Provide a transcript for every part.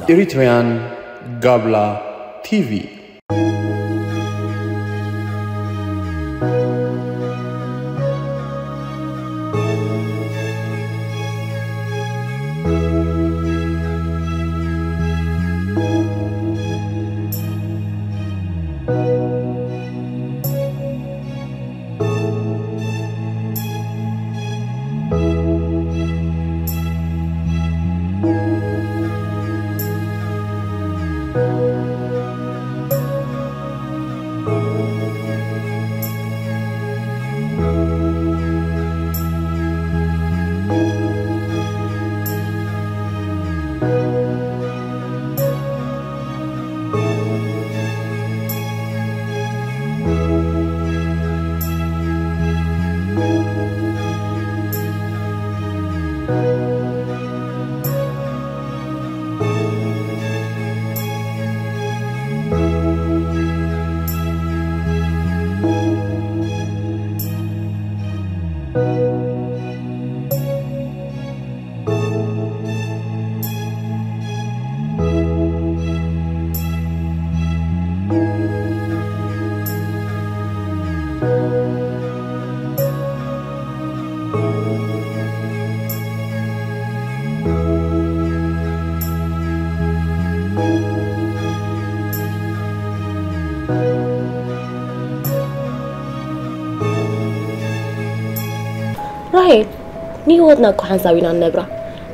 Eritrean Gabla T V. ራሄል፣ ንህይወትና እኮ ሓንሳብ ኢና ንነብራ።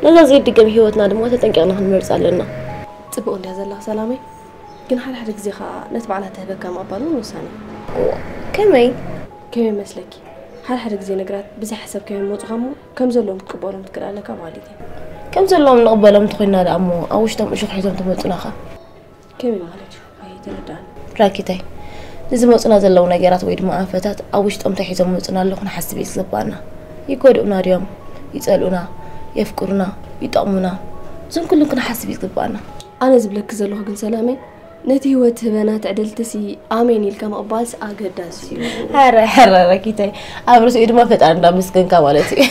ነዛ ዘይድገም ህይወትና ድማ ተጠንቂቕና ክንመርጻ ኣለና። ጽቡቕ እንድያ ዘለኻ ሰላመይ፣ ግን ሓደ ሓደ ግዜ ኸኣ ነቲ ባዕላ ትህበካ ምቕባል እውን ወሳኒ እዩ። እዋ፣ ከመይ? ከመይ መስለኪ? ሓደ ሓደ ግዜ ነገራት ብዘይ ሓሰብካዮም ይመጹኻ እሞ ከም ዘለዎም ክትቅበሎም ትክእል ኣለካ ማለት እዩ። ከም ዘለዎም ንቕበሎም እንተኾይንና ደኣ እሞ ኣብ ውሽጦም እሾኽ ሒዞም ተመጹናኻ። ከመይ ማለት እዩ? ኣይተረዳእን። ራኪታይ፣ ንዝመጹና ዘለዉ ነገራት ወይ ድማ ኣንፈታት ኣብ ውሽጦም እንታይ ሒዞም መጹና ኣለዉ ክንሓስብ እዩ ዝግባኣና። ይጎድኡና ድዮም? ይጸልኡና? የፍቅሩና? ይጠቕሙና? እዞም ኩሎም ክንሓስብ እዩ ዝግባኣና። ኣነ ዝብለኪ ዘለኹ ግን ሰላመይ፣ ነቲ ህይወት ትህበና ትዕድልትሲ ኣሜን ኢልካ ምቕባልሲ ኣገዳሲ እዩ። ኧረ፣ ኧረ፣ ራኪታይ፣ ኣብ ርእሲኡ ድማ ፈጣሪ እንዳመስገንካ ማለት እዩ።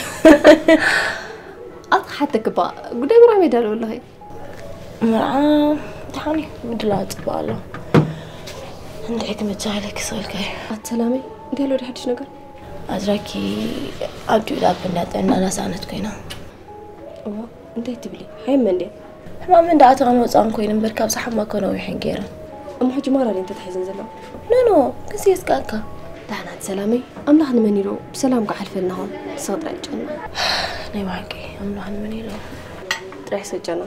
ኣቲ ክሓተኪ እባ፣ ጉዳይ መርዓ ሜዳ ኣለዎ ኣለኺ? መርዓ ደሓን እዩ፣ ምድላው ጽቡቕ ኣሎ። እንድዒ ክመቻ ኢለ ክስእልካ እዩ። ኣቲ ሰላመይ፣ እንታይ ኣሎ ድሓድሽ ነገር? ኣዝራኪ ኣብ ዲዩ ኣብ እንዳ ጥዕና እናሰኣነት ኮይና። እዋ፣ እንታይ ትብሊ? ሓይመ እንድያ? ሕማም እንዳኣተወን ወጻን ኮይኑ እምበር፣ ካብ ዝሓማ እኮ ነዊሐን ገይረን። እሞ ሕጂ ማራ ድየን ተታሒዘን ዘለዋ? ኖ፣ ኖ፣ ግዜ የስግኣካ። ደሓናት ሰላመይ፣ ኣምላኽ ንመን ኢሉ ብሰላም ክሓልፈልና ኾን፣ ንስኺ ጥራይ ጨንቂ። ናይ ብሓቂ፣ ኣምላኽ ንመን ኢሉ? ጥራሕ ሰጨና።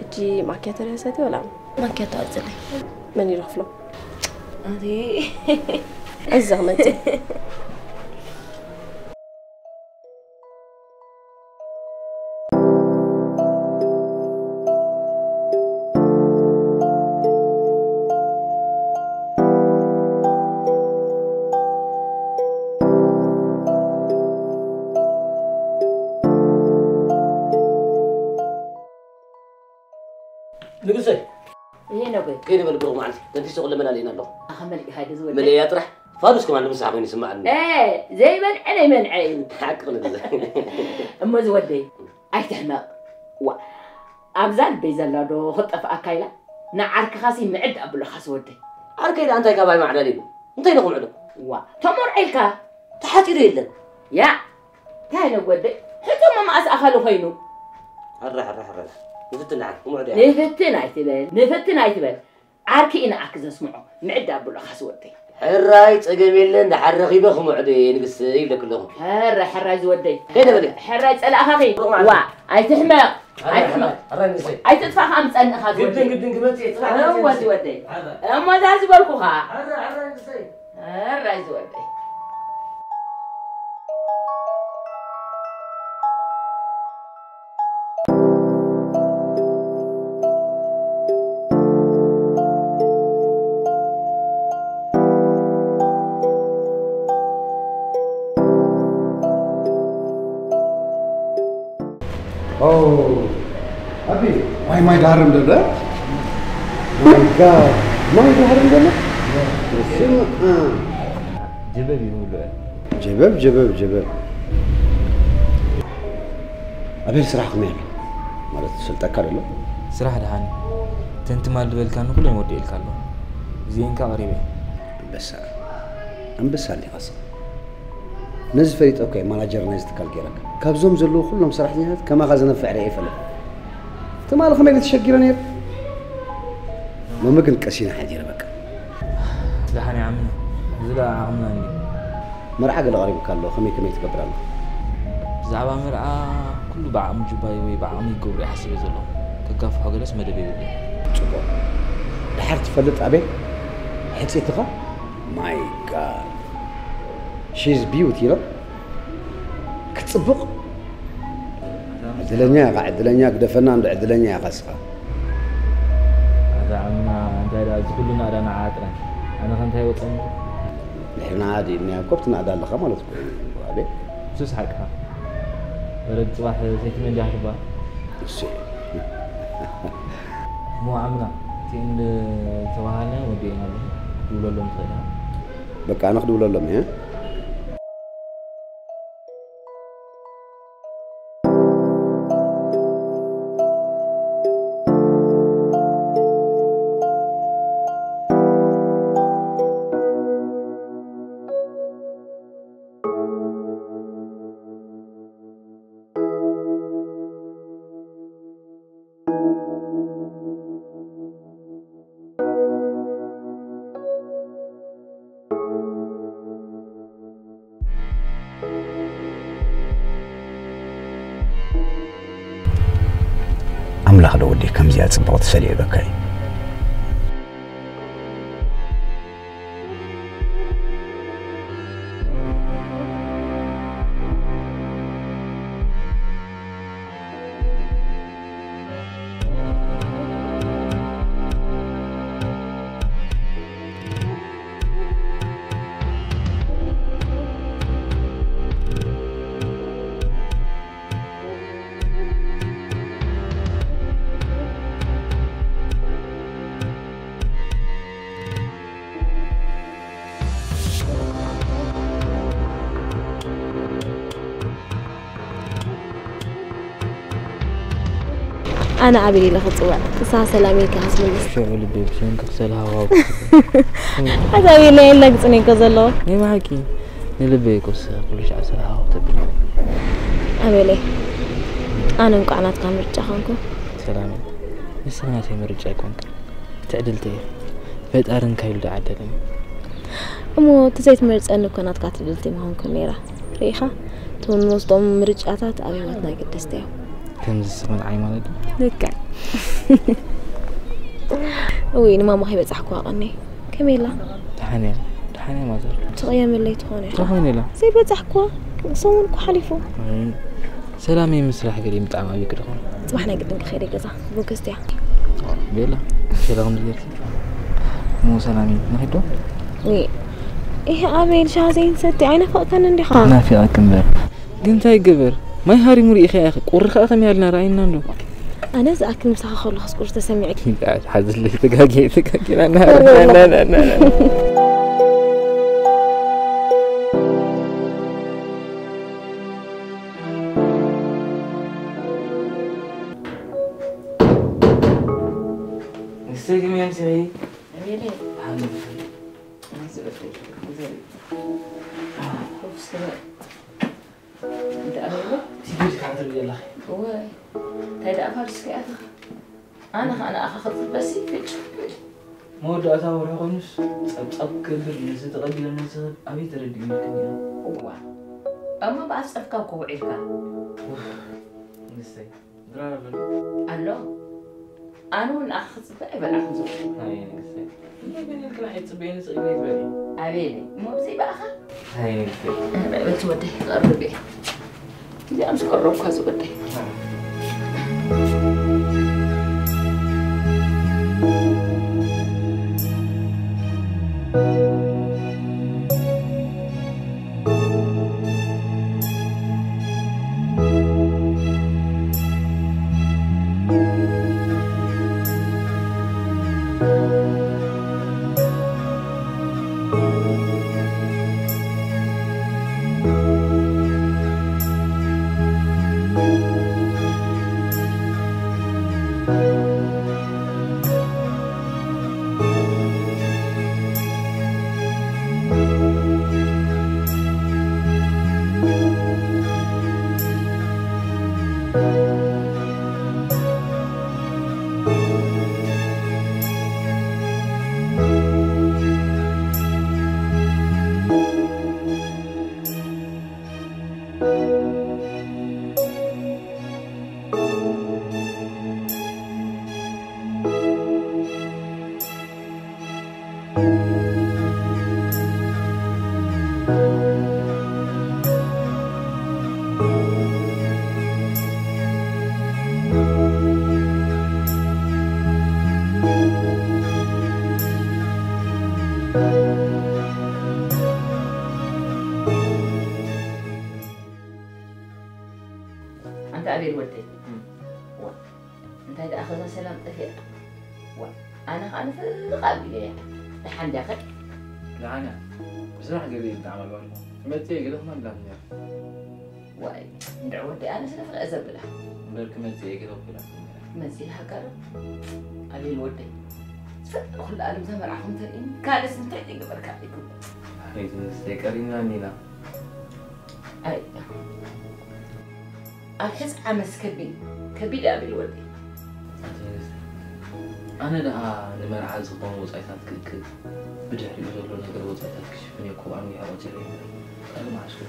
ሕጂ ማኪያቶ ዶ ሰትየ ወላ? ማኪያቶ ኣጽለይ። መን ኢሉ ክፍሎ? ኣቲ። እዛ መጽእ። ንጉሰይ። እየ ነጎይ። ከይደ በል ብሩኽ መዓልቲ። ደንፊሰ ኩለ መላሊእና ኣለኹ። ኣኸ መሊእኻ ዶ ዝወደይ? መለያ ጥራሕ። ፋኑስ ከማን ንምሳሕ ኮይኑ ይስምዓኒ። እ፣ ዘይመንዐ ነይመንዐ እዩ። ሓቂ ንጉሰይ። እሞ ዝወደይ፣ ኣይትሕመቕ። ዋ፣ ኣብዛ ልበይ ዘላ ዶ ክትጠፍኣካ ኢላ? ንዓርክኻሲ ምዕድ ኣብሎኻ ዝወደይ። ዓርከይ ደኣ እንታይ ካባይ ማዕዳል ኢሉ? እንታይ ኢለ ክምዕዶ? ዋ፣ ተመርዖ ኢልካ? ተሓጺሩ የለን። ያ፣ እንታይ ኢለ ወደይ? ሕቶ መማእስ ኣኻሊ ኮይኑ። ሕረ፣ ሕረ፣ ሕረ። ንፍትን ደሓን፣ ክምዕዶ እያ። ንፍትን ኣይትበል፣ ንፍትን ኣይትበል። ዓርኪ እዩ ንዓኪ ዘስምዖ። ምዕድ ኣብሎኻ ዝወደይ። ሕራይ ጸገም የለን፣ ደሓር ረኺበ ክምዕዶ እየ ንግስቲ ይብለኪ ኣለኹ። ሕረ፣ ሕራይ ዝወደይ። ከይደ በለ። ሕራይ ጸላእኻኺ። ዋ፣ ኣይትሕመቕ። ኣይትሕመቕ። ሕራይ ንግስቲ። ኣይትጥፋእ ከኣ ምጸንእኻ ዝወደይ። ግድን፣ ግድን ክመጽእ እየ፣ ጽባሕ እወ፣ ክመጽእ እየ። ዝወደይ። ሕረ። እሞ እዛ ዝበልኩኻ። ሕረ፣ ሕራይ ንግስቲ። ሕራይ ዝወደይ። ኦ፣ ኣቢ፣ ማይ፣ ማይ ዳርም ደሎ? ማይ ጋድ፣ ማይ ዳርም ደሎ? ስምዓ። ጀበል ይብሉ። ጀበብ ጀበብ ጀበብ። ኣቤል፣ ስራሕ ከመይ ኣሎ? ማለት ትፈልጠካ ደሎ? ስራሕ ደሓን እዩ። ተን ትማል ዝበልካኒ ኩለን ወዲኤልካ ኣለኹ። እዚኤን ከኣ ኣቕሪበ። ኣንበሳ፣ ኣንበሳ እንዲኻ ስቕ። ነዚ ፈሊጠ እኮ እየ ማናጀር ናይዚ ትካል ገይረካ። ካብዞም ዘለዉ ኩሎም ሰራሕተኛታት ከማኻ ዝነፍዕ ርኤ ይፈልጥ። ትማሊ ከመይ ኢለ ተሸጊረ ነይረ። ሎሚ ግን ቀሲነ ሓዲረ በቃ። ደሓን ይዓምና። እዚ ደኣ ዓቕምና እንድዩ። መርዓ ገለ ቀሪቡካ ኣሎ፣ ከመይ ከመይ ትገብር ኣለኻ? ብዛዕባ መርዓ ኩሉ ብዓቕሚ ጁባይ ወይ ብዓቕሚ ክገብሮ እየ ሓሲበ ዘለኹ። ከጋፍሖ ገለስ መደብ የብሉን። ጽቡቕ። ድሓር ትፈልጥ ኣቤል? ሕጽይትኻ? My God. She's beauty, you know? ክትጽብቕ? ዕድለኛ ኢኻ፣ ዕድለኛ ግደፈና እንዶ ዕድለኛ ኢኻ እስኻ። ኣታ ዓምና፣ እንታይ ደኣ እዚ ኩሉ ናእዳ ንዓኣ ጥራይ? ኣነ ከ እንታይ ወጸኒ? ንሕና ድዩ እኒኣ እኮ ብትናእዳ ኣለኻ ማለት እኮ እዩ። ኣቤት። እሱስ ሓቅኻ። በረድ ጽባሕ ሰይቲ መን ድያ ክትበሃል? እሱ እዩ። እሞ ዓምና፣ እቲኤን ዝተባሃልና ወዲኤን ኣለኹ። ክትድውለሎም ትኽእል ኢኻ። በቃ፣ ኣነ ክድውለሎም እየ። ኣምላኽ ዶ ወዲ ከምዚኣ ጽብቕቲ ሰሊዑ በካይ። ኣነ ኣቤል ኢለ ክጽውዕ፣ ንስኻ ሰላም ኢልካ ክትምልስ። ሽዑ ልበይ ብሰንኪ ክሰል ሃዋው። ኣታ ኣቤል ናይ የላግጽን እኮ ዘለዎ። ናይ ብሓቂ ንልበይ እኮ ስ-፣ ኩሉ ሻዕ ሰል ሃዋው ተብሎ። ኣቤለይ፣ ኣነ እንቋዕ ናትካ ምርጫ ኾንኩ። ሰላም፣ ንስኻ ናተይ ምርጫ ኣይኮንክን። ትዕድልቲ እየ። ፈጣሪ እንካ ኢሉ ደዓደለኒ። እሞ እቲ ዘይትመርጸኒ እኮ ናትካ ትዕድልቲ ምዃንኩ ነይራ። ርኢኻ? እቶም ንወስዶም ምርጫታት ኣብ ህይወትና ኣገደስቲ እዮም። ከምዚ ስቕ ንዓይ ማለት እዩ። ልክዕ። እውይ፣ ንማማ ከይበጻሕኩዋ ቀኒ። ከመይ ኢላ? ደሓን እያ። ደሓን እያ ማዘር። ትቕየመለይ ትኾን ኢኻ። ትኾን ኢላ። ዘይበጻሕኩዋ ሰሙን እኮ ሓሊፉ። እይ፣ ሰላመይ ምስ ስራሕ ገሊኦም ብጣዕሚ ኣብዩ ክድኹም። ጽባሕ ናይ ግድን ክኸይደ ገዛ። ብግስቲያ። ቤላ፣ ሸላ ከም ዝገርሲ። እሞ ሰላሚ፣ ንኺዶ? ዊ። ይሄ ኣቤል ሻሂ ዘይንሰቲ ኣይናፈቕካን እንዲኻ? ናፊቐኪ እምበር። ግን እንታይ ይገበር? ማይ ሃሪሙ ርኢኻ ኢኺ። ቁሪ ኸኣ ከመይ ኣልና ረኣይና እንዶ። ኣነ ዝኣክል ምሳኻ ከለኹስ ቁሪ ተሰሚዑ። ሓዝለይ ተጋጊ፣ ተጋጊና እና፣ ና፣ ና፣ ና፣ ና። ንሰይ ግን መምስኺ። ኣቤለይ። ሓንቲ። እዚ በተይ። እዚ። ኮፍ ስለ። እንዳ ኣቤለይ። ቲቪ ትከታተል ዘለኺ። ወይ። እንታይ ደኣ ፋርስ ከኣትኻ? ኣነ ኸኣ ንኣኻ ክጽበሲ ፍጭ። መወዳእታ ወርሒ ኮይኑስ ጸብጻብ ክገብር፣ ነዚ ተቐቢለ ነዚ ክህብ ኣበይ ተረዲኡ ኢልክኒ ኢኻ? እዋ። እሞ ብኣፍ ጸፍካ እኮ ውዒልካ። ኡፍ፣ ንሰይ። ድራር ኣሎ። ኣሎ። ኣነ እውን ንኣኻ ክጽበ ኣይበላዕኹን ዝብል። ኣይ፣ ንግስተይ። እንታይ ገለ ኢልክና ኣይትጽበየኒ፣ ስቕ ኢልክኒ ትበሊ። ኣቤለይ፣ እሞ ብዘይ ብኣኻ? ኣይ፣ ንግስተይ። እ፣ በቲ ወደይ ክቐርብ እየ። እዚኣ ምስ ቀረብኳ ዝወደይ። ኣንታ ኣቤል ወደይ፣ ዋ፣ እንታይ ደኣ ኸዛ ሰላም ጠፊኣ? ዋ፣ ኣነ ኸኣ ንፍቕ ኣቢለያ። ደሓን ድያ ኸ? ደሓን እያ። ብስራሕ ገለ እየ ብጣዕሚ ኣልባልኩ። ክመጽእ እየ ገለ ክመላትኒ እያ። ዋይ፣ እንድዒ ወደይ፣ ኣነ ስለ ፍቕረ ዘብላ። እምበር ክመጽእ እየ ገለ ክብላ። መጺእ ሃገር? ኣቤል ወደይ፣ ዝፈለኹሉ ዓለም እዛ መርዓኹም ተርእይኒ። ካልእስ እንታይ ዘይገበርካ ይግበር። ኣቤት ንግስተይ፣ ቀሪብና እኒና። ኣይ፣ ኣብ ሕዚ ዓመስ ከቢድ፣ ከቢድ ኣቤል ወደይ። ኣቲ ንግስቲ፣ ኣነ ደኣ ንመርዓ ዝኸውን ወጻኢታት ክእክብ፣ ብድሕሪኡ ዘሎ ነገር ወጻኢታት ክሽፍን እየ ኮብ ኣንዊሐ ቆጺረ እየ። ካልእ መዓስ ኮ?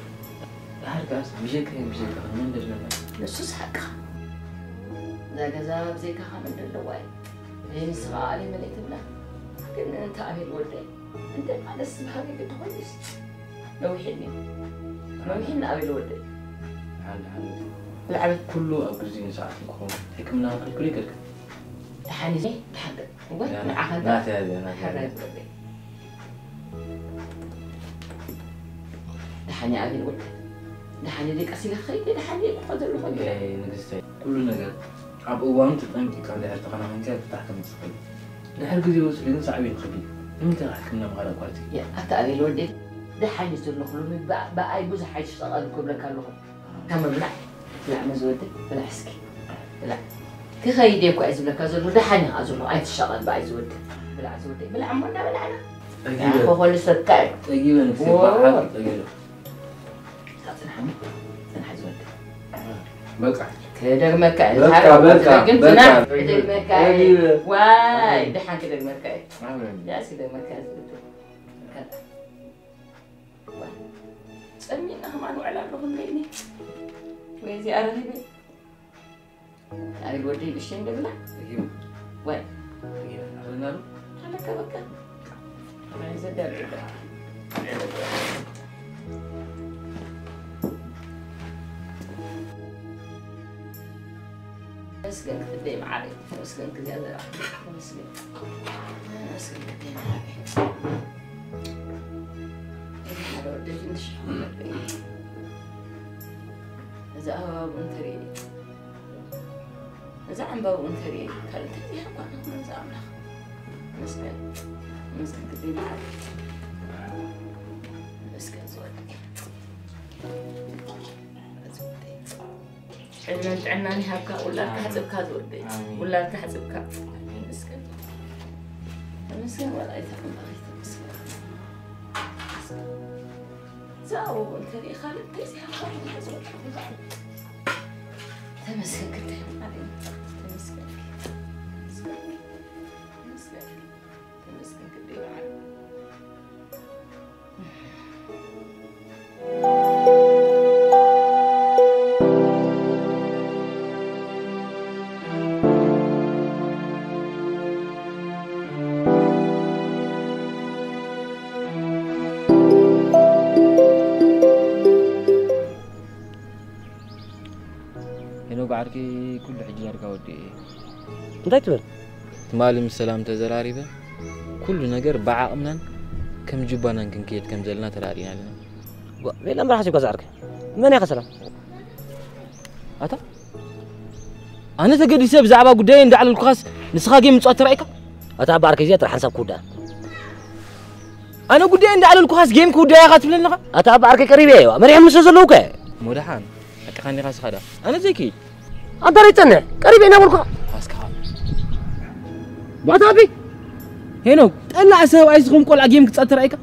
ድሓር ከኣስ ብጀካይ ብጀካኽን መን ደለና? ንሱስ ሓቅኻ። እዛ ገዛ ብዘይካኻ መን ደለዋ እያ? ወይ ንስኻ ኣለ መለይ ትብላ? ግን እንተ ኣቤል ወደይ፣ እንተ ማለት ስብሃገ ግዲ ኮይኑስ ነዊሕኒ። ነዊሕኒ ኣቤል ወደይ። ሓንቲ ሓንቲ። ብልዓበት ኩሉ ኣብ ግዜን ሰዓትን ክኸውን ሕክምና ክልክል ይከልክል። ደሓን እዩ፣ ደሓን እወ፣ ያ፣ ንዓኻ እንተ ናተይ እያ፣ ናተይ እያ። ሕራይ ዝወደይ። ደሓን እየ ኣቤል ወደይ። ደሓን እየ፣ ደቀስ ኢለ ክኸይድ እየ፣ ደሓን እየ፣ ክኸ ዘለኹ እየ። ኤይ፣ ንግስተይ፣ ኩሉ ነገር ኣብ እዋኑ ተጠንቂቕካ እንድሕር ተኸናኺንካዮ ፍታሕ ከምጽእ ይኽእል። ድሕሪ ግዜ ወሲዱ ግን ሳዕቤኑ ከቢድ እዩ። ንምንታይ ሕክምና ምኻድ ኣቋሪጽኪ? ያ፣ ኣታ ኣቤል ወደይ፣ ደሓን እየ ዘለኹ፣ ሎሚ ብኣ-፣ ብኣይ ብዙሕ ኣይትሻቐል ክብለካ ኣለኹ። ካብ ምብላዕ፣ ብላዕ መዝወዲ፣ ብላዕ እስኪ። ብላዕ። ክኸይድ እየ እኳ እየ ዝብለካ ዘለኹ፣ ደሓን እየ ከኣ ዘለኹ፣ ኣይትሻቐል ብኣይ ዝወዲ። ብላዕ ዝወዲ፣ ብላዕ እሞ እንዳበላዕና። ጠጊበ። ንዓኻ ኮልሰካ እዩ። ጠጊበ ንግስቲ፣ ዎ። ብሓቂ ጠጊበ። እስካ ጽንሓኒ፣ ጽንሓ ዝወዲ። በቃ። ክደግመካ እየ። በቃ፣ ዝሓረኩ በቃ፣ ግን በቃ። ጽናሕ፣ ክደግመካ እየ። ጠጊበ። ዋይ፣ ደሓን ክደግመካ እየ። ኣሜን። ያስ ክደግመካ እየ ዝወዲ። ጸሚእና ከማን ውዕል ኣለኹ እንበይኒ። ወይ እዚኣ ረኺበ። ኣቤል ወደይ ንእሽተይ እንደ ብላ። እዩ። ወይ። እዩ። ኣኽልና ዶ? ኣለካ በቃ። ናይ ዘዳል ዕዳ። ተመስገን ክፍለይ መዓረይ፣ ተመስገን እግዚኣብሔር ኣምላኽ፣ ተመስገን። ተመስገን ክፍለይ መዓረይ። እዚ ሓደ ወደይ ትንሽ ይኹን ነብረይ። እዚ ኣበባ እውን ተርኢ፣ እዚ ዕምባባ እውን ተርኢ፣ ካልእ እንታይ ይሃብካ ነዚ ኣምላኽ። ተመስገን፣ ተመስገን ክፍለይ መዓረይ። ተመስገን ዝወደይ። ዕድመን ጥዕናን ይሃብካ። ውላድካ ኣሜን። ሕጽብካ ዝወደይ። ኣሜን። ውላድካ ሕጽብካ። ኣሜን። ተመስገን። ተመስገን ወላዲተ ኣምላኽ ተመስገን። እዛ ኣበባ እንተ ርኢኻ ልበይ ዘይሃብካ ዝወደይ። ተመስገን ክደይ ማለት እዩ። ተመስገን። ተመስገን። ተመስገን። ተመስገን ክደይ ማለት እዩ። ሄኖክ ዓርከይ፣ ኩሉ ሕጂ ዳርጋ ወዲኤ። እንታይ ትብል? ትማሊ ምስ ሰላም ተዘራሪበ፣ ኩሉ ነገር ብዓቕምናን ከም ጁባናን ክንከይድ ከም ዘለና ተራዲእና ኣለና። ጓ-፣ ቤላ መራሕቲ ጓዛ ዓርከይ። መን ኢኻ ሰላም? ኣታ? ኣነ ተገዲሰ ብዛዕባ ጉዳይ እንዳዕለልኩኻስ ንስኻ ጌም ምጽዋት ተራኢካ? ኣታ ዓቢ ዓርከይ እዚኣ ጥራሕ ሓንሳብ ክውዳእ። ኣነ ጉዳይ እንዳዕለልኩኻስ ጌም ክውዳእ ኢኻ ትብለኒ ኣለኻ? ኣታ ዓቢ ዓርከይ ቀሪበ እየ፣ መሪሖም ምስ ዘለዉ እኮ እየ። እሞ ደሓን፣ ሓቅኻ እንዲኻ ንስኻ ደኣ። ኣነ ዘይከይድ። ኣንታ ደይ ጸንሕ፣ ቀሪበ ኢና በልኩኻ። ኣስካኻ። ባታ ኣቢ። ሄኖክ፣ ጠላዕ ሰብኣይ ዝኹም ቆልዓ ጌም ክጻወት ተራኢካ?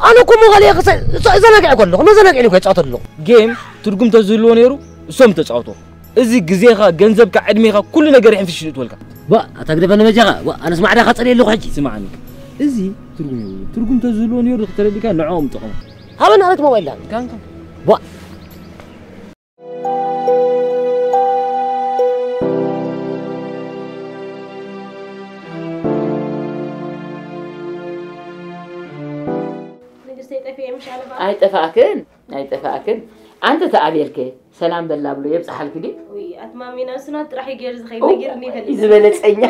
ኣነ እኮ ሞባይል እየ ክሰ-፣ እዘናግዕ እኮ ኣለኹ፣ መዘናግዒ እኮ ይጻወት ኣለኹ። ጌም ትርጉም ተዝህልዎ ነይሩ፣ እሶም ተጻወቱ። እዚ ግዜኻ፣ ገንዘብካ፣ ዕድሜኻ፣ ኩሉ ነገር ይሕንፍሽ ይእትወልካ። ዋ፣ ኣታ ግደፈኒ በጃኻ። ዋ፣ ኣነስ ማዕዳኻ ጸልየ ኣለኹ ሕጂ። ስማዕኒ፣ እዚ ትርጉም የብሉን። ትርጉም ተዝህልዎ ነይሩ ተረዲእካ ንዕኦም ጠቕሙ። ሃበና ናይቲ ሞባይል ዳን። ካንካ። ዋ። ንግስተይ ጠፊኤ ምሽ ኣለባ። ኣይጠፋእክን፣ ኣይጠፋእክን። ኣንተ ተኣቤልከ ሰላም በላ ብሎ የብጽሓልኪ ድዩ? ውይ፣ ኣቲ ማሚ፣ ናብ ስናት ጥራሕ እዩ ገይሩ ዝኸይድ፣ ኦ፣ ነጊርኒ ይፈልጥ። ዝበለጸኛ።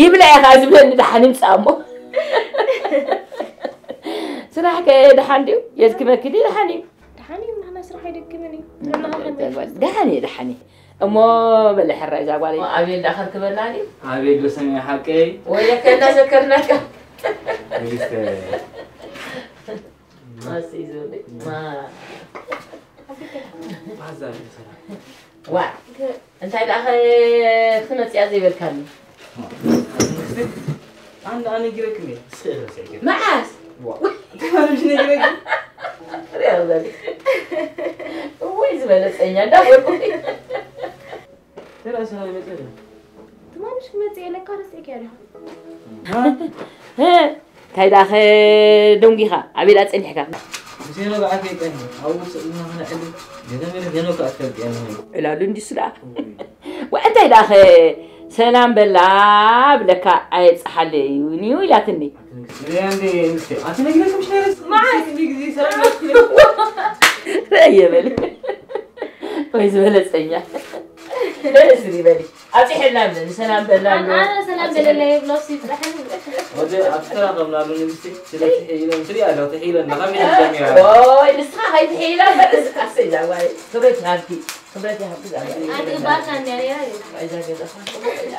ይብላ ኢኻ ዝብለኒ ደሓን ይምጻእ እሞ። ስራሕ ከ ደሓን ድዩ? የድክመኪ ድዩ? ደሓን እዩ። ደሓን እዩ፣ ንሕና ስራሕ ኣይደክምን እዩ። ንሕና ከ ከመይ? ደሓን እዩ፣ ደሓን እዩ። እሞ በለ ሕራይ እዛ ጓለይ። ኣቤል ደኣ ከርክበና ድዩ? ኣቤል ዶ ሰሚዐ ሓቀይ? ወየከ እናዘከርናካ። ንግስተ። ማሲ ይዞልኝ። ማ-፣ ባዛ ይሰራ። ዋ፣ እንታይ ደኣ ኸ ክትመጽያ ዘይበልካኒ? ኣነ፣ ኣነ ነጊረክን እየ። ስእረ ሰይገ። መዓስ? ዋ። እንታይ ማለት ነጊረክን? ሪያ በል። እውይ ዝበለጸኛ እንዳበልኩ። ተራ ሰላም ይመጽእ። ትማሊ ምሽ ክመጽእ እየ፣ ለካ ረሲዕክያ ዲኻ? ሃ? ሀ፣ እንታይ ደኣ ኸ ደንጒኻ? ኣበይ ደኣ ጸኒሕካ? ብዜሮ በዓል ከይቀኒ፣ ኣብኡ ስእልና ኸነዕሊ፣ ገለ መለ ዜሮ ከኣ ትፈልጥ እያ ንህን። ዕላሉ እንዲሱ ደኣ። እውይ። ወ-፣ እንታይ ደኣ ኸ ሰላም በላ ብለካ ኣየብጽሓለይ እውን እዩ ኢላትኒ። ሪያ እንዴ፣ እንዴ፣ ኣቲ ነጊረክምሽ ነይረ? መዓስ? ግዜ ሰላም ይመጽእ። ረየ በል። ወይ ዝበለጸኛ። ደስ ይበል። ኣብጺሐልና ብለን ሰላም በልና ኣሎ። ኣነ ሰላም በለለይ ብሎ እሱ ይጥራሕን። ወደ ኣብቲ ተራኸብናሉ ንግስቲ፣ ስለ ትሕይለን፣ ትሪኣ ኣለዋ፣ ትሕይለን፣ ንኸመይ ኢለን ጀሚራ? ኦይ፣ ንስኻ ከይትሕይላ እምበር፣ ኣሰይ፣ ዛጓለይ። ክብረት ይሃብኪ፣ ክብረት ይሃብኪ፣ ዛጓለይ። ኣቲ ባካ እንዲያ ነይራ እዩ። እዛ ገዛ ኸዓ ጽቡቕ እያ።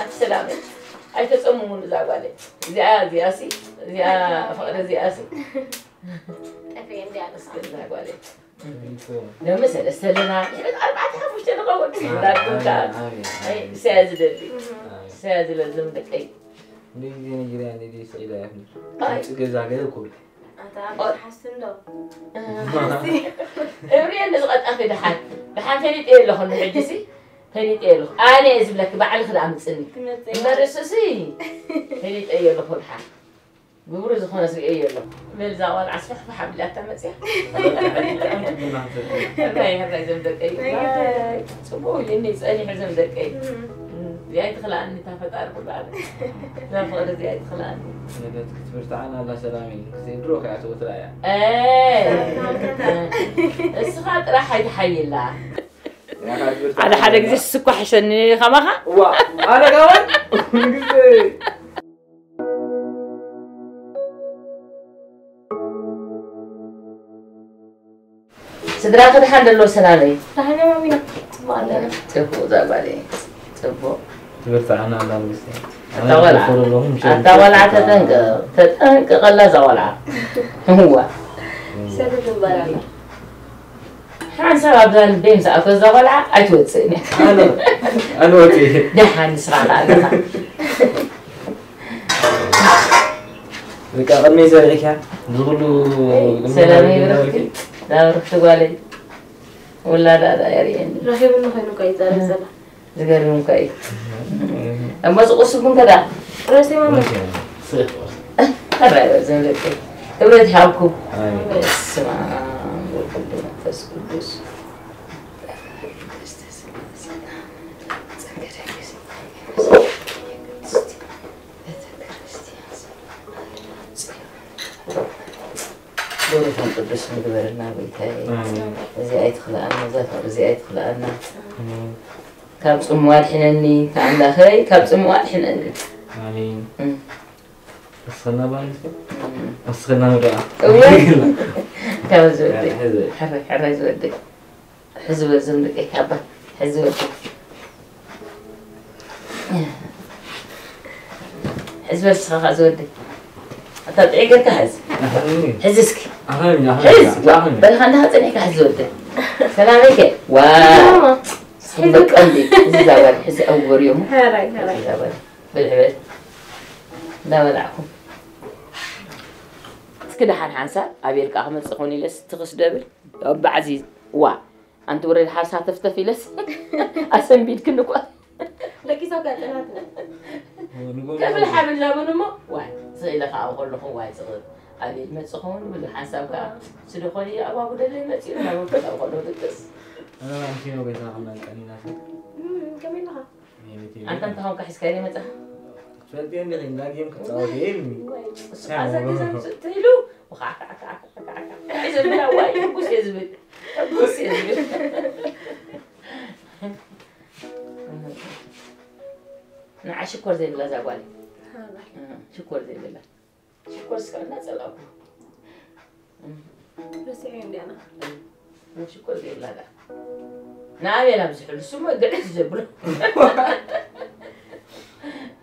ኣቲ ሰላም፣ ኣይተጸምሙን፣ ዛጓለይ። እዚኣ፣ እዚኣ ሲ፣ እዚኣ ፍቕሪ፣ እዚኣ ሲ። ጠፍኤ እንዲያ። እስኪ፣ ዛጓለይ። ሎሚ ሰለስተ ኣለና፣ ድሕሪት ኣርባዕተ ሓሙሽተ ንኸውን። ኣሜን፣ ዳግም ከኣ ኣሜን፣ ኣሜን። ኣይ፣ እሰያ ዝደሊ። እህ። ኣሜን። እሰያ ዝለዝም ደቀይ። እንደ ግዜ ነጊረያ፣ እንደ ግዜ ስቕ ኢላ እያ። ኣይ። ጽገዛ ገለ ኩል። ኣታ ኦ። ሓስን ዶ? እህ። እብሪ እንደ ዝቐጣፊ ደሓን። ደሓን ፈሊጠ የለኹ ንሕጂ ሲ። ፈሊጠ የለኹ። ኣነ እየ ዝብለኪ፣ ባዕልኺ ደኣ ምጽኒ። ትመጽእ። እምበር እሱ ሲ። ፈሊጠ የለኹ ደሓን። ግብሩ ዝኾነ ዝርእዮ የሎ። በል እዛ ቆልዓ ስፍሕፍሕ ኣቢላታ መጽያ። ሕራይ፣ ሕራይ ዘም ደቀይ። ሕራይ። ጽቡቕ ኢሉኒ ጸኒሑ ዘም ደቀይ። እም። እም፣ እዚኣ ኣይትኽልኣኒ እታ ፈጣሪ ኩሉ ኣለ። እዛ ፍቕሪ እዚኣ ኣይትኽልኣኒ። የለት ክትብርትዓና ኣላ ሰላም ኢሉ። ክዜ ድሮ ከኣ ትወትራ እያ። ኤ፣ እስኻ ጥራሕ ኣይትሓይላ። ሓደ ሓደ ግዜ ስኳ ሕሸኒ ከማኻ። ዋ፣ ኣነ ጋዋን ንግስቲ። ስድራ ክድሓን ደሎ ሰላለይ። ደሓን እዮም ኣሚና። ጽቡቕ ኣለና። ጽቡቕ እዛ ጓለይ። ጽቡቕ። ትብርትዓና ኣላ ንግስቲ። ኣታ ቆልዓ። ኣታ ቆልዓ ተጠንቀቕ። ተጠንቀቐላ እዛ ቆልዓ። እዋ። ሰብት እምበራላ። ሓንሳብ ኣብዛ ልበይ ምስ ኣተወ እዛ ቆልዓ ኣይትወጽእን እያ። ኣነ፣ ኣነ ወጺኤ። ደሓን ንስኻ ከኣ ኣለኻ። በቃ ቅድመይ ዘርዒካ፣ እዚ ኩሉ ሰላም ይብረኽኪ። ዳ ብርኽቲ ጓለይ። ውላዳ ዳ የርእየኒ። ረኺብኒ ኮይኑ እኮ ይዛረብ ዘሎ። ዝገርም እኮ እዩ። እሞ ዝቕስቡ እንከ ዳ? ረሲማ። ሕራይ በል ዘምለጠ። ክብረት ይሃብኩም። ኣሜን። በስመ ኣብ ወወልድ ወመንፈስ ቅዱስ። ብሩኽን ቅዱስን ግበረልና ጎይታዬ። ኣሜን። እዚኣ ኣይትኽልኣና፣ እዛ ፍቕሪ እዚኣ ኣይትኽልኣና። ኣሜን። ካብ ጽምዋ ኣድሕነኒ፣ ኣምላኸይ፣ ካብ ጽምዋ ኣድሕነኒ። ኣሜን። እም። ወስኸና ባንስ? እም። ወስኸና ምድራ። እወ። ካብ ዝወደይ። ሕዚ። ሕራይ፣ ሕራይ ዝወደይ። ሕዚ በል ዝም ደቀይ ካባ። ሕዚ ወደይ። ሕዚ በል ስኻ ዝወደይ። ኣታ ጥዒ ጌርካ ሕዚ። ኣኸኒ። ሕዚ እስኪ። ኣኸኒ፣ ኣኸኒ፣ ሕዚ። ኣኸኒ። በልኻ እንዳኻ ጸኒሕካ ሕዚ ወደይ። ሰላመይ ከ? ዋ። ማማ። ስም በቃ እንዴ። እዚ ዛባል፣ ሕዚ ኣወር እዮም። ሕራይ፣ ሕራይ። እዚ ዛባል። በል ሕበል። እንዳበላዕኩም። እስኪ ደሓን ሓንሳብ ኣቤል ከኣ ክመጽእ ኾን ኢለስ ትኽስ ደብል። ኣብ ባዕዚ ዋ። ኣንቲ ውረድ ሓርሳ ተፍተፍ ኢለስ ኣሰንቢድክኒ እኳ። ደቂሳ እኳ ጽናትና። ከፍልሓ ብላቡን እሞ ዋይ ስኢለ ከዓ ከለኹ ዋይ ዝቕብ ኣበይ መጽእ ኸውን ብሉ ሓንሳብ ከዓ ስደኾኒ ኣባጉደለይ መጺኡ እናበልኩ ናብ ከሎ ድቅስ። ኣነ ኣንቲኖ ገዛ ከማን ቀኒና። ከመይ ኣለኻ? ኣንተ እንተኾንካ ሒዝካዮ ይመጽእ። ትፈልጥዮ እንዲኺ እንዳ ጌም ክጻወት እየ ኢሉኒ። እሱ ከዓ እዛ ገዛ ምስ እትህሉ ወኻዕካዕካዕካዕካዕ ዘብላ ዋይ ሕጉስ እየ ዝብል። ሕጉስ እየ ዝብል። ንዓ ሽኮር ዘይብላ እዛ ጓል ሽኮር ዘይብላ ሽኮር እስካ እናጸላእኩ ረሲዐ እንዲያና ሽኮር ዘይብላ ዳ ንኣበይ ናብ ዝሕሉ ስሙ ግዕት ዘብሎ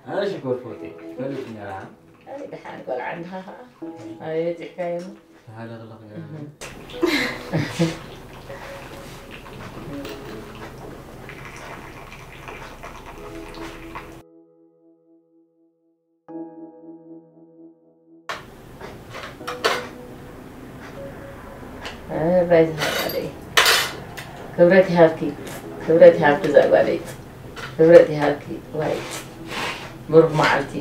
ኣነ ሽኮር ፎቴ ፈልጥ ነራ ደሓን ቆልዓ እንድኻ ከዓ ኣበይ በፂሕካዮ ተሃለኽለኽ ገራ ክብረት ይሃብኪ ክብረት ይሃብኪ ዛጓለይ ክብረት ይሃብኪ ዋይ ብሩክ መዓልቲ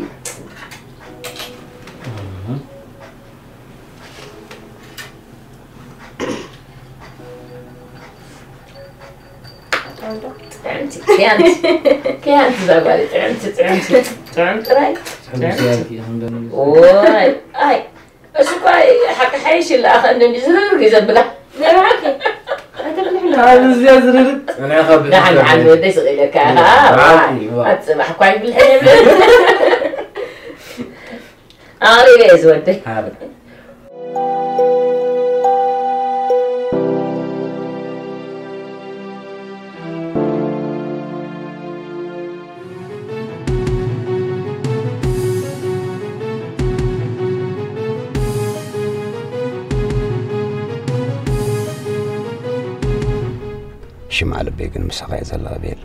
ጥዕምቲ ጥዕምቲ ጥዕምቲ ዛጓለይ ጥዕምቲ ጥዕምቲ ጥዕም ጥራይ ሕጉስ ያልኪ ከምደን ዋይ ኣይ እሱ እኳ ሓቂ ሓይሽ ይለኣኸ እንደ ዝርርግ እዩ ዘብላ ነራኪ ኣይተፍልሕና ካብዚያ ዝርርግ ጸኒዕኻ ንሓን ንሓን ወደይ ስቕ ኢለካ ብሓቂ፣ ዋ። ኣብ ፅባሕ እኳ ይፍልሐ የብለ ኣቕሪበ እየ ዝወደይ ሓረ ሽምዓ ልበይ ግን ምሳኻ እየ ዘላ ቤል።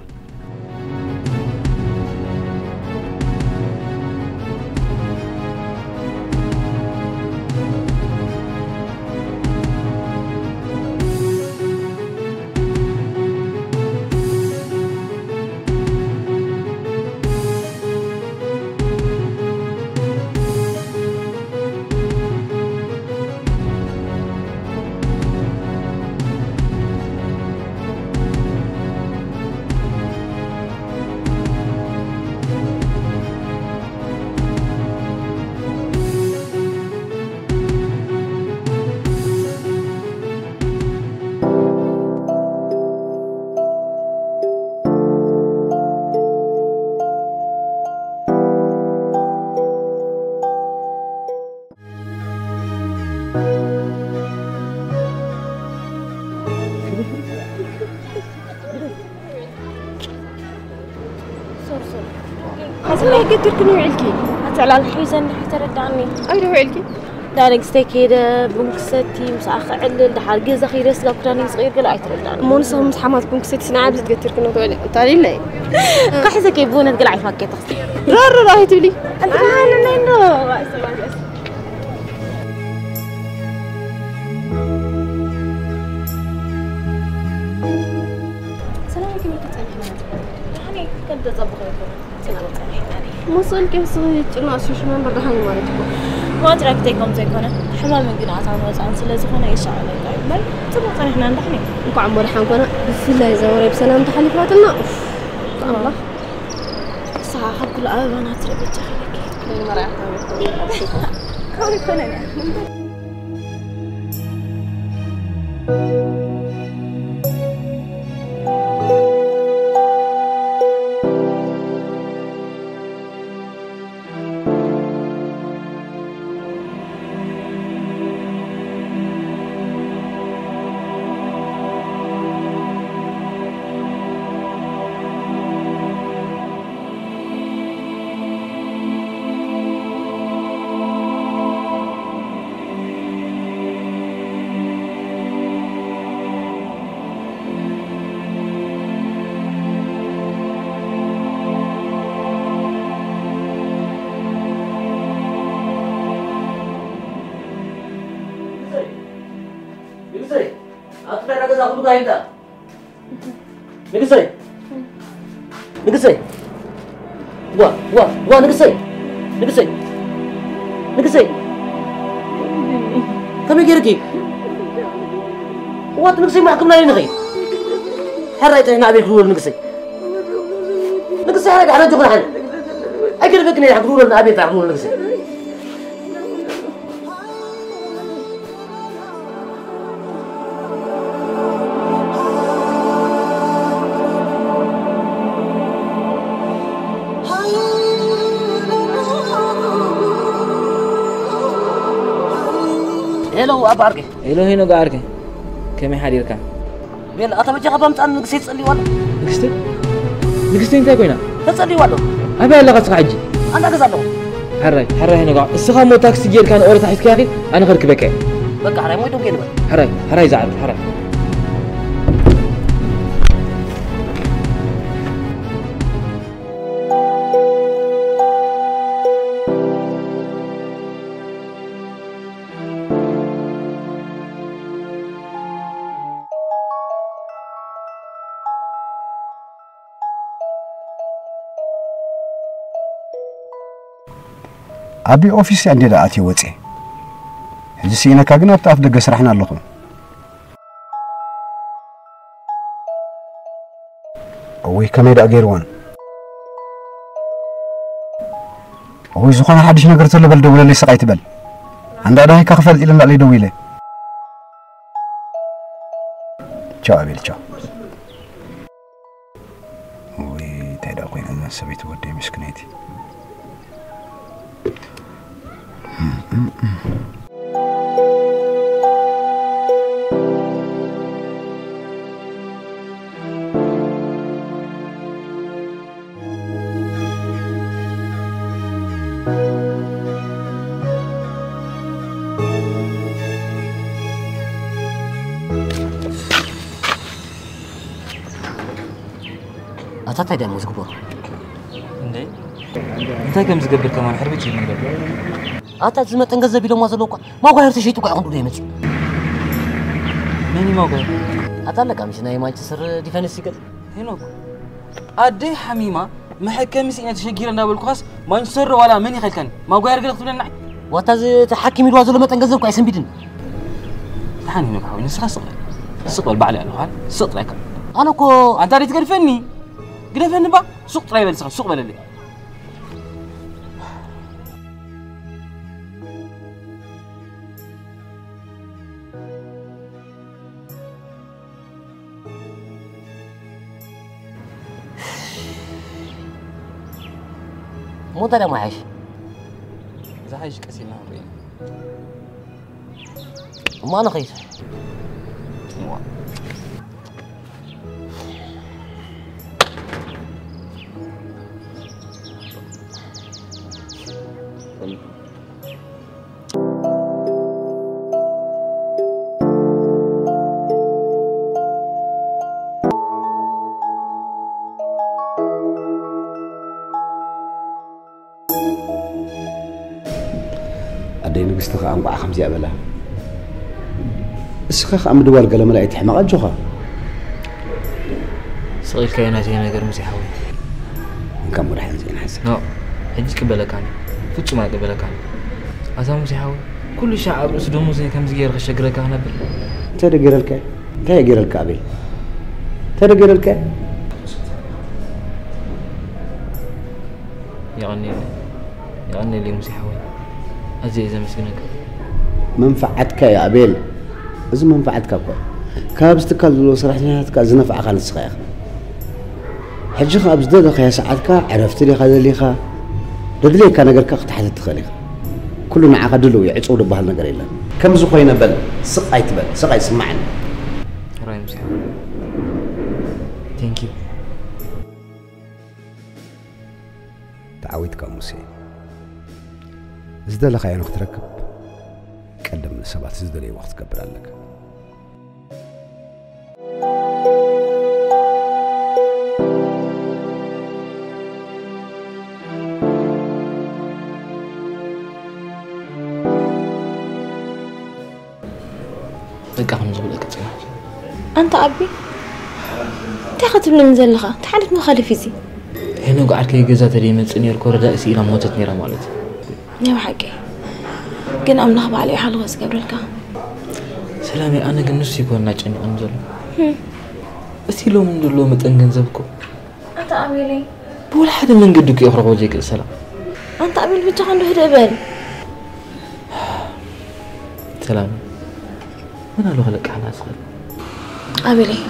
ሕዚ ናይ ገትርክን ውዕልኪ ኣቲ ዕላል ሒዘ እንድሕር ተረዳእኒ ኣይዶ ውዕልኪ ዳረግ ስተይ ከይደ ቡን ክሰቲ ምስኣ ክዕልል ድሓር ገዛ ከይደ ስጋ ክዳን ዝቕይር ገለ ኣይተረዳእኒ እሞ ንስኹም ምስ ሓማት ቡን ክሰቲ ስንዓ ኣብዚ ትገትርክን ትውዕሊ እንታሊለ ካሕዘ ከይ ብእውነት ገለ ዓይነት ማኬት ክስቲ ሮሮ ኣይትብሊ ኣንታ ሰላም ከመይ ትጸንሒ ማለት እዩ? ኣነ ከም ተጸብቐ ይኮነ ጽናዕ ጸኒሕና ድዩ? መሰል ኬፍ ስኺ ጭናቕ ሽሽ መንበር ደሓን ማለት እኮ። ማትራክተይ ከም ዘይኮነ ሕማምን ግንኣታን ወጻእን ስለ ዝኾነ የሻቕለካ እዩ እምበር ጽቡቕ ጸኒሕና ንዳሕን እዩ። እንኳዕ እሞ ደሓን ኮነ ብፍላይ እዛ ወረ ብሰላም ተሓሊፋትና ኡፍ ኣምላኽ ንስኻ ካብ ኩሉ ኣበባና ትርኢ በጃኻ ኢለኪ። መርዓኻ ከመይ ይኮነን እያ። ንጉሰይ፣ ንጉሰይ፣ ኣብቲ ተራ ገዛ ኩሉ ጋሂዳ። ንግሰይ፣ ንግሰይ፣ ዋ ዋ ዋ፣ ንግሰይ፣ ንግሰይ፣ ንግሰይ፣ ከመይ ገይርኪ? ዋት ንግሰይ፣ ማሕክምና ይንኸይ። ሕራይ ጥዕና ኣበይ ክውል ንግሰይ? ንግሰይ፣ ሕራይ ዳሕና ጆኽና ሓን። ኣይገርበክን እየ፣ ክውል ኣበይ ዳሕና ክውል ንግሰይ? ሄሎ ኣባ ዓርከይ። ሄሎ ሄኖ ዓርከይ፣ ከመይ ሓዲርካ? ቤል፣ ኣታ በጃኻ ባምጻን ንግስቲ ጸልይዋ ኣሎ። ንግስቲ? ንግስቲ እንታይ ኮይና? ተጸልይዋ ኣሎ። ኣበይ ኣለኻ እስኻ ሕጂ? ኣንዳ ገዛ ኣለኹ። ሕራይ፣ ሕራይ ሄኖ፣ እስኻ እሞ ታክሲ ጌርካ ንኦረታ ሒዝካያ ኺድ፣ ኣነ ከርክበካ እየ። በቃ ሕራይ፣ ሞይ ዶንጌ ንበል። ሕራይ፣ ሕራይ ዝዓርፍ፣ ሕራይ። ኣቢ ኦፊስ እያ እንዴ ደኣ ኣትየ ወፅየ። ሕጂ ስኢነካ ግን ኣብቲ ኣፍ ደገ ስራሕና ኣለኹ። እውይ ከመይ ደኣ ገይርወን። እውይ ዝኾነ ሓድሽ ነገር ተሎ በል ደውለለይ ስቕ ኣይትበል። ኣንዳ ዳሂካ ክፈልጥ ኢለ እንዳለይ ደዊለ። ቻው ኣቤል ቻው። ወይ እንታይ ደኣ ኮይና እዛ ሰበይቲ ወደይ ምስክነይቲ። ኣታ እንታይ ደኣ እሞ ዝግበሩ? እንዴ? እንታይ ከም ዝገብር ከማን ሕርብጭ ይብል ነበር። ኣታ ዝመጠን ገንዘብ ኢሎማ ዘለዉ እኳ ማጓየር ተሸይጡ እኳ ይኹን ዶ ይመጽእ? መን እዩ ማጓየር? ኣታ ኣለካ ምሽ ናይ ማንቸስተር ዲፈንስ ይገል። ሄኖክ፣ ኣደይ ሓሚማ መሐከሚ ስኢነ ተሸጊረ እንዳበልኩኻስ ማንቸስተር ዶ ዋላ መን ይኸልካኒ? ማጓየር ገለ ክትብለና? ዋታ እዚ እቲ ሓኪም ኢልዋ ዘሎ መጠን ገንዘብ እኳ ኣይሰንቢድን። ደሓን ሄኖክ ሓወይ፣ ንስኻ ስቕ በል። ስቕ በል፣ ባዕለይ ኣለኹ፣ ሃል? ስቕ ጥራይ ካብ። ኣነ እኮ ኣንታ ደይ ትገድፈኒ? ግደፈኒ ባ። ሱቕ ጥራይ በል፣ ስኻ ሱቕ በለለይ። ሞታ ደማ ሓይሽ። ዝሓይሽ ቀስ ኢልና ክንርኢ ኢና። እሞ ኣነ ኸይድ። እዋ። ኣደይ ንግስቲ ኸኣ እንቋዕ ከምዚኣ በላ። እስኻ ኸኣ ምድዋል ገለመለ ኣይትሕመቕ ኣጆኻ። ስቕ ኢልካዮ ናተይ ነገር ሙሴ ሓወይ። እንካ እሞ ደሓን ዜና ሓሰብ። ኖ፣ ሕጂ ይቅበለካን እዩ። ፍጹም ኣይቅበለካን እዩ። ኣታ ሙሴ ሓወይ፣ ኩሉ ሻዕ ኣብ ርእሲ ደሞዘይ ከምዚ ገይረ ከሸግረካ ክነብር? እንታይ ዶ ገይረልካ? እንታይ እየ ገይረልካ ኣቤል? እንታይ ዶ ገይረልካ? የቐንየለይ። የቐንየለይ ሙሴ ሓወይ። ኣዝየ እየ ዘመስግነካ። መንፍዓትካ እዩ ኣቤል። እዚ መንፍዓትካ እኮ እዩ። ካብዚ ትካል ዘለዉ ሰራሕተኛታትካ ዝነፍዓኻ ንስኻ ኢኻ። ሕጂ ኸኣ ኣብ ዝደለኻዮ ሰዓትካ ዕረፍቲ ዲኻ ደሊኻ? ደድልየካ ነገርካ ክትሓትት ትኽእል ኢኻ። ኩሉ ንዓኻ ድሉው እዩ፣ ዕጹው ዝበሃል ነገር የለን። ከምዚ ኮይነ በል፣ ስቕ ኣይትበል፣ ስቕ ኣይስማዕን። ሕራይ ሙሴ ሓወይ። Thank you። ተዓዊትካ ሙሴ። ዝደለኻዮ ንኽትረክብ፣ ቀደም ንሰባት ዝደለይዎ ክትገብር ኣለካ። በቃ ከም ዝብለካ ጽናሕ። ኣንታ ኣቢ፣ እንታይ ክትብለኒ ዘለኻ? እንታይ ዓይነት መኻልፍ እዚ? ሄኖግ ዓርከይ ገዛ ተደይመጽእ ነይሩ፣ ኮረዳ ስኢላ ሞተት ነይራ ማለት እዩ። ናይ ብሓቂ ግን ኣምላኽ ባዕሉ እዩ ሓለዋ ዝገብረልካ። ሰላመይ፣ ኣነ ግን ንሱ ይኮን እናጨነቐኒ ዘሎ። ህም። እቲ ሎሚ ንድሎ መጠን ገንዘብ እኮ ኣታ ኣቤለይ። ብወላ ሓደ መንገዲ እኮ ክረኽቦ ዘይክእል ሰላም። ኣንታ ኣቤል፣ ብቻ ከንዶ ህደ በል። ሰላም፣ መን ኣሎ ክለቅሓና ዝኽእል? ኣቤለይ፣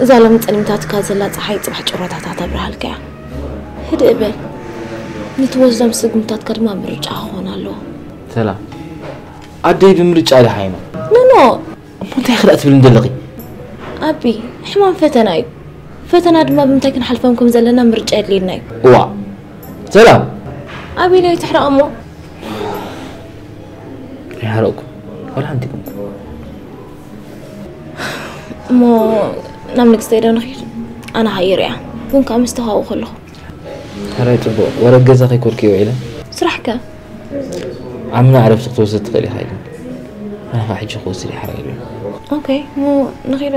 እዛ ሎሚ ጸሊምታትካ ዘላ ጸሓይ ጽባሕ ጭሮታታ ተብርሃልካ እያ። ህደ በል። ነቲ ወስዶም ስጉምታትካ ድማ ምርጫ ክኾን ኣለዎ። ሰላም፣ ኣደይ ብምርጫ ድሓ ኢና። ኖ፣ ኖ። እሞ እንታይ ክዳእ ትብል እንደለኺ? ኣቢ፣ ሕማም ፈተና እዩ። ፈተና ድማ ብምንታይ ክንሓልፎም ከም ዘለና ምርጫ የድልየና እዩ። እዋ፣ ሰላም። ኣቤለይ፣ ትሕረቕ እሞ። ኣይሓረቕኩ፣ ወላ ሓንቲ ይኹንኩ። እሞ ናብ ንግስተይ ዶ ንኺድ? ኣነ ሃይር እያ። ቡን ከዓ ምስ ተዋውእ ከለኹ። ሕራይ ጽቡቕ። ወረ ገዛ ከይኮርክዮ ኢለ። ስራሕከ? ዓምና ዕረፍቲ ክትወስድ ትኽእል ኢኻ ኢለ። ኣነ ኸዓ ሕጂ ክወስድ እየ ሕራይ ኢለ። ኦኬ፣ እሞ ንኺድ።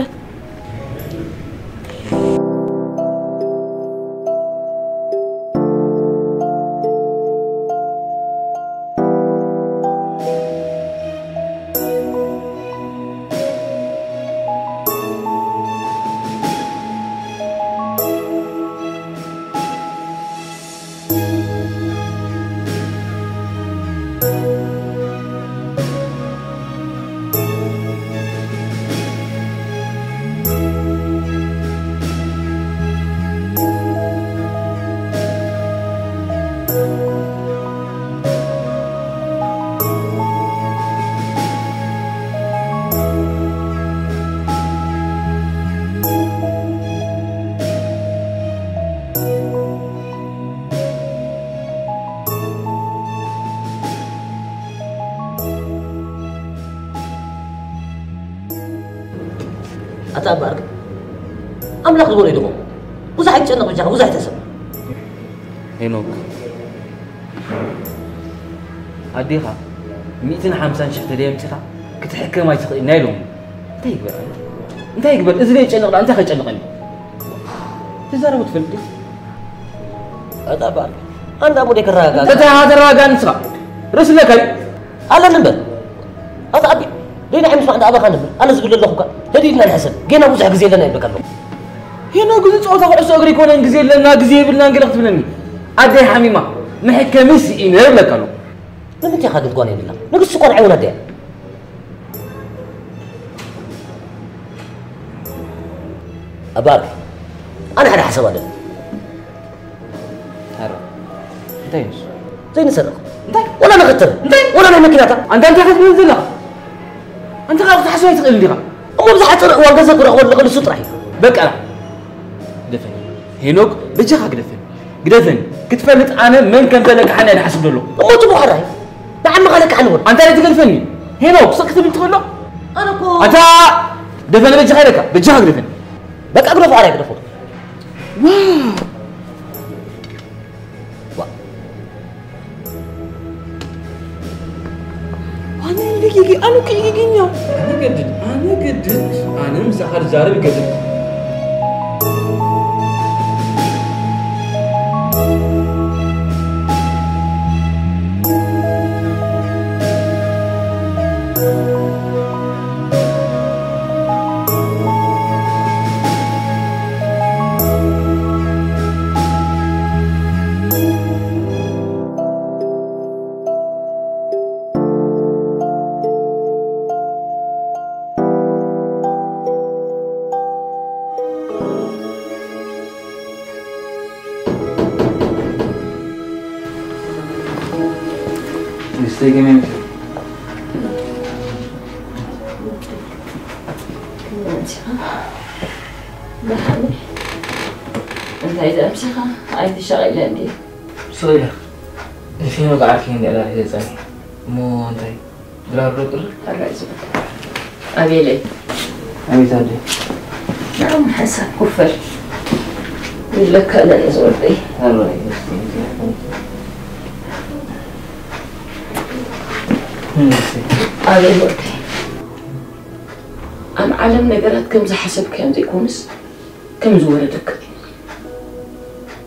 ኣታ ኣባ ኣርክ፣ ኣምላኽ ዝበሎ ይድኹም። ብዙሕ ኣይትጨነቕ፣ ብጃኻ ብዙሕ ኣይተሰብ። ሄኖክ፣ ኣዴኻ ሚእትን ሓምሳን ሽሕ ተደይ ኣምጺኻ ክትሕከም ኣይትኽእልን ናይ ሎሚ። እንታይ ይግበር? እንታይ ይግበር? እዚ ደይ ጨነቕ ደኣ እንታይ ከጨንቐኒ? ትዛረቡ ትፈልጥ ዲኻ? ኣታ ኣባ ኣርክ፣ ኣንዳ ኣቦ ደይ ከረጋጋ። እንታይ ሃተረጋጋ ንስኻ? ርእሲ ኣለካ ድዩ? ኣለኒ እምበር። ኣታ ኣቢ፣ ደይና ምስ ማዕዳ ኣባኻ ነብር። ኣነ ዝብል ኣለኹ እኳ። ህድእ ኢልና ንሕሰብ። ጌና ብዙሕ ግዜ ኣለና ይብለካ ኣለኹ። ሄኖክ፣ እዚ ጸወታ ኩዕሶ እግሪ ኣይኮነን፣ ግዜ ኣለና፣ ግዜ የብልናን ገለ ክትብለኒ። ኣደይ ሓሚማ፣ መሐከሚ ስኢነ ይብለካ ኣለኹ። ንምንታይ ኢኻ ግን ትጓነየልና? ንግስቲ እኮ ንዓይ እውን ኣደያ። ኣባ ኣርክ፣ ኣነ ሓደ ሓሳብ ኣለኒ። ታራ፣ እንታይ እዩ ንሱ? ዘይንሰርቕ። እንታይ? ወላ ንኸትር። እንታይ? ወላ ናይ መኪናታ። ኣንታ እንታይ ክትብል ዘለኻ? ኣንታ ካብ ክትሓስብ ኣይትኽእልን ዲኻ? እሞ ብዝሓፀረ እዋን ገንዘብ ክረኽበሉ ንኽእል እሱ ጥራሕ እዩ። በቃ፣ ግደፈኒ። ሄኖክ፣ በጃኻ ግደፈኒ። ግደፈኒ። ክትፈልጥ ኣነ መን ከም ዘለቅሓኒ እየ ዝሓስብ ዘሎ። እሞ እቲ ብዃራ እዩ። ንዓመኻ ለቅሓኒ እውን። ኣንታ እንታይ ትገድፈኒ? ሄኖክ፣ ስቕ ክትብል ትኽእሎ? ኣነ እኮ ኣታ፣ ግደፈኒ በጃኻ ኢለካ። በጃኻ ግደፈኒ። በቃ ግደፎ፣ ኣረ ግደፎ። ዋው! ዋ-፣ ዋነ እንደጊጊ፣ ኣነ እኮ ይጊጊኛ። ኣነ ገድድ፣ ኣነ ገድድ፣ ኣነ ምሳኻ ዝዛረብ ይገድድ። ንስተይ ከመይ መጺኻ? ደሓን። እንታይ ደኣ ምሳኻ? ኣይትሻቐለን ድዩ? ስቕ ኢለ። ንፊኖ ገዓርከይ እንዲያ ዳርየ ጸኒሐ። እሞ እንታይ? ድራር ዶ ቅርብ? ኣራይ ዝብል። ኣቤለይ። ኣቤት ኣደይ። ንዑ ሓንሳብ ኮፈል ይብለካ ኣለኒ ዝወደይ። ኣራይ፣ እስቲ፣ እስቲ። እስቲ። ኣቤል ወደይ። ኣብ ዓለም ነገራት ከም ዝሓሰብካዮም ዘይኮኑስ፣ ከም ዝወረደካ እዩ።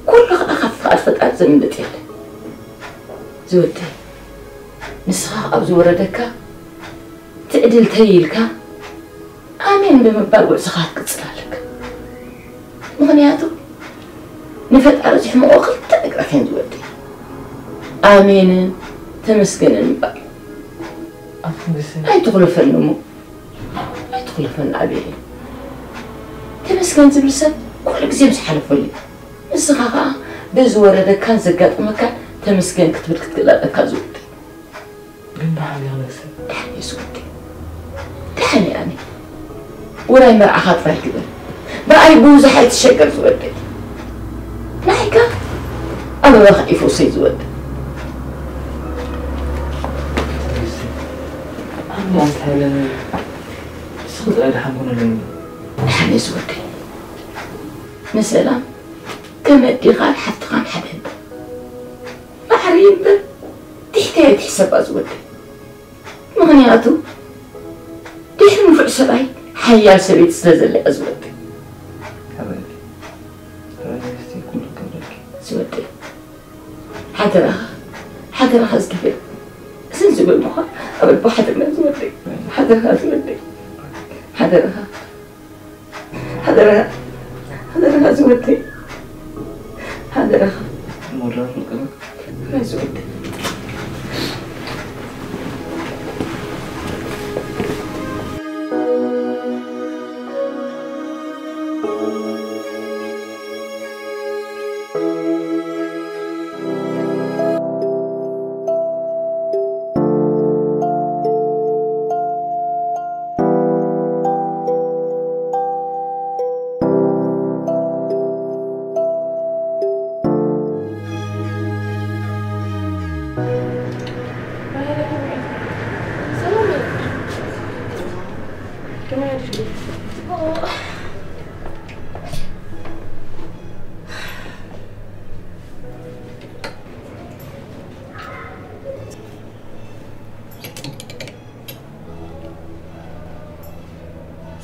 ኩሉ ከዓ ካብ ፍቓድ ፈጣሪ ዘምልጥ የለን። ዝወደይ፣ ንስኻ ኣብ ዝወረደካ ትዕድል ተይኢልካ ኣሜን ብምባል ጉዕዞኻ ክትቅጽል ኣለካ። ምኽንያቱ ንፈጣሪ ዝሕመቖ ክልተ ነገራት እየን ዝወደይ። ኣሜንን ተመስገንን ምባል። ኣቶ ንግስቲ። ኣይትኹለፈኒ እሞ። ኣይትኹለፈኒ ኣቤለይ። ተመስገን ዝብል ሰብ ኩሉ ግዜ ምስ ሓለፈሉ እዩ። ንስኻ ኸዓ በዚ ወረደካን ዘጋጠመካን ተመስገን ክትብል ክትክእል ኣለካ ዝወደይ። ግን ደሓን ዲኻ ንግስቲ? ደሓን እየ ዝወደይ። ደሓን እየ ኣነ። ውራይ መርዓኻ ጥራይ ግበር። ብኣይ ብዙሕ ኣይትሸገር ዝወደይ። ንዓይካ ኣበባኻ ይፈውሰይ ዝወደይ። ንግስቲ፣ ኣነ ኣንተ ሃይለን ንስኺ ጥራይ ደሓን ኩነለይ። ደሓን እየ ዝወደይ። ንሰላም ከም ኣዴኻን ሓፍትኻን ሓደ እምበር። ማዕሪ እምበር ትሕተይ ኣይትሕሰባ ዝወደይ። ምኽንያቱ ድሕሪ ንፉዕ ሰብኣይ ሓያል ሰበይቲ ስለ ዘላ እያ ዝወደይ። ሕራይ፣ ሕራይ ንግስቲ፣ ኩሉ ክገብረልኪ። ዝወደይ፣ ሓደራኻ፣ ሓደራኻ ዝገበል ስን ዝበልኩኻ ኣብ ልቦ ሓድርና ዝወደይ። ሓደራኻ ዝወደይ፣ ሓደራኻ። ሓደራ፣ ሓደራ ዝወደይ። ሓደራኻ። ሞላ ፍቅር። ናይ ዝወደይ።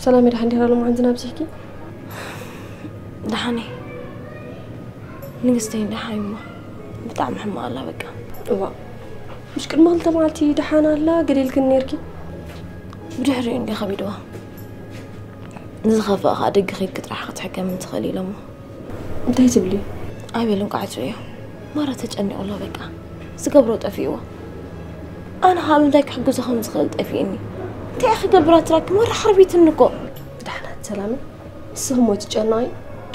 ሰላም፣ ደሓን ዲኻ? ሎማዓንቲ ዝናብ ብዚሕኪ? ደሓን እየ ንግስተይ፣ ደሓን እየ እሞ ብጣዕሚ ሕማቕ ኣላ በቃ። እዋ፣ ምሽ ቅድሚ ክልተ መዓልቲ ደሓን ኣላ፣ ገለ ኢልክኒ ነይርኪ። ብድሕሪኡ እንድየ ከቢድዋ። ንዝኸፍኣ ኸኣ ደገ ኸይድኪ ጥራሕ ክትሕከሚ ትኽእሊ ኢሎሞ። እንታይ ትብሊ? ኣይበልን፣ ቋዕጹ እዮ። ማራ ተጨኒቑ ኣሎ በቃ። ዝገብሮ ጠፊእዎ። ኣነ ኸኣ ብምንታይ ክሕግዞ ከም ዝኽእል ጠፊእኒ። እንታይ እየ ክገብር ኣትራኪ? ማራ ሓርቢትኒ እኮ። ብድሓናት ሰላመይ፣ ንስኺ እሞ ትጨነቒ፣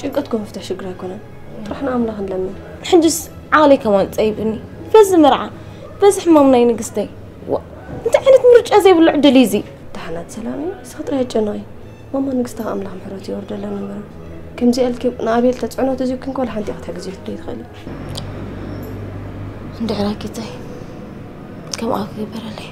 ጭንቀትኩም ፍትሕ ሽግር ኣይኮነን። ጥራሕ ንኣምላኽ ንለምን። ሕጅስ ዓቕለይ ከማን ጸይብኒ። በዚ መርዓ፣ በዚ ሕማም ናይ ንግስተይ። ዋ፣ እንታይ ዓይነት ምርጫ ዘይብሉ ዕድል እዩ እዚ? ብድሓናት ሰላመይ፣ ንስኺ ጥራይ ኣይትጨነቒ። ማማ ንግስቲ ከኣ ኣምላኽ ምሕረቱ የውርደላ እምበር። ከምዚኣ ኢልኪ ንኣቤል ተጽዕኖ ተዚብክን ከሎ ሓንቲ ኢኻ ክትሕግዝዮ ትደልዪ ትኽእሊ። እንድዒ ራኪተይ፣ ከምኣ ክግበረለይ።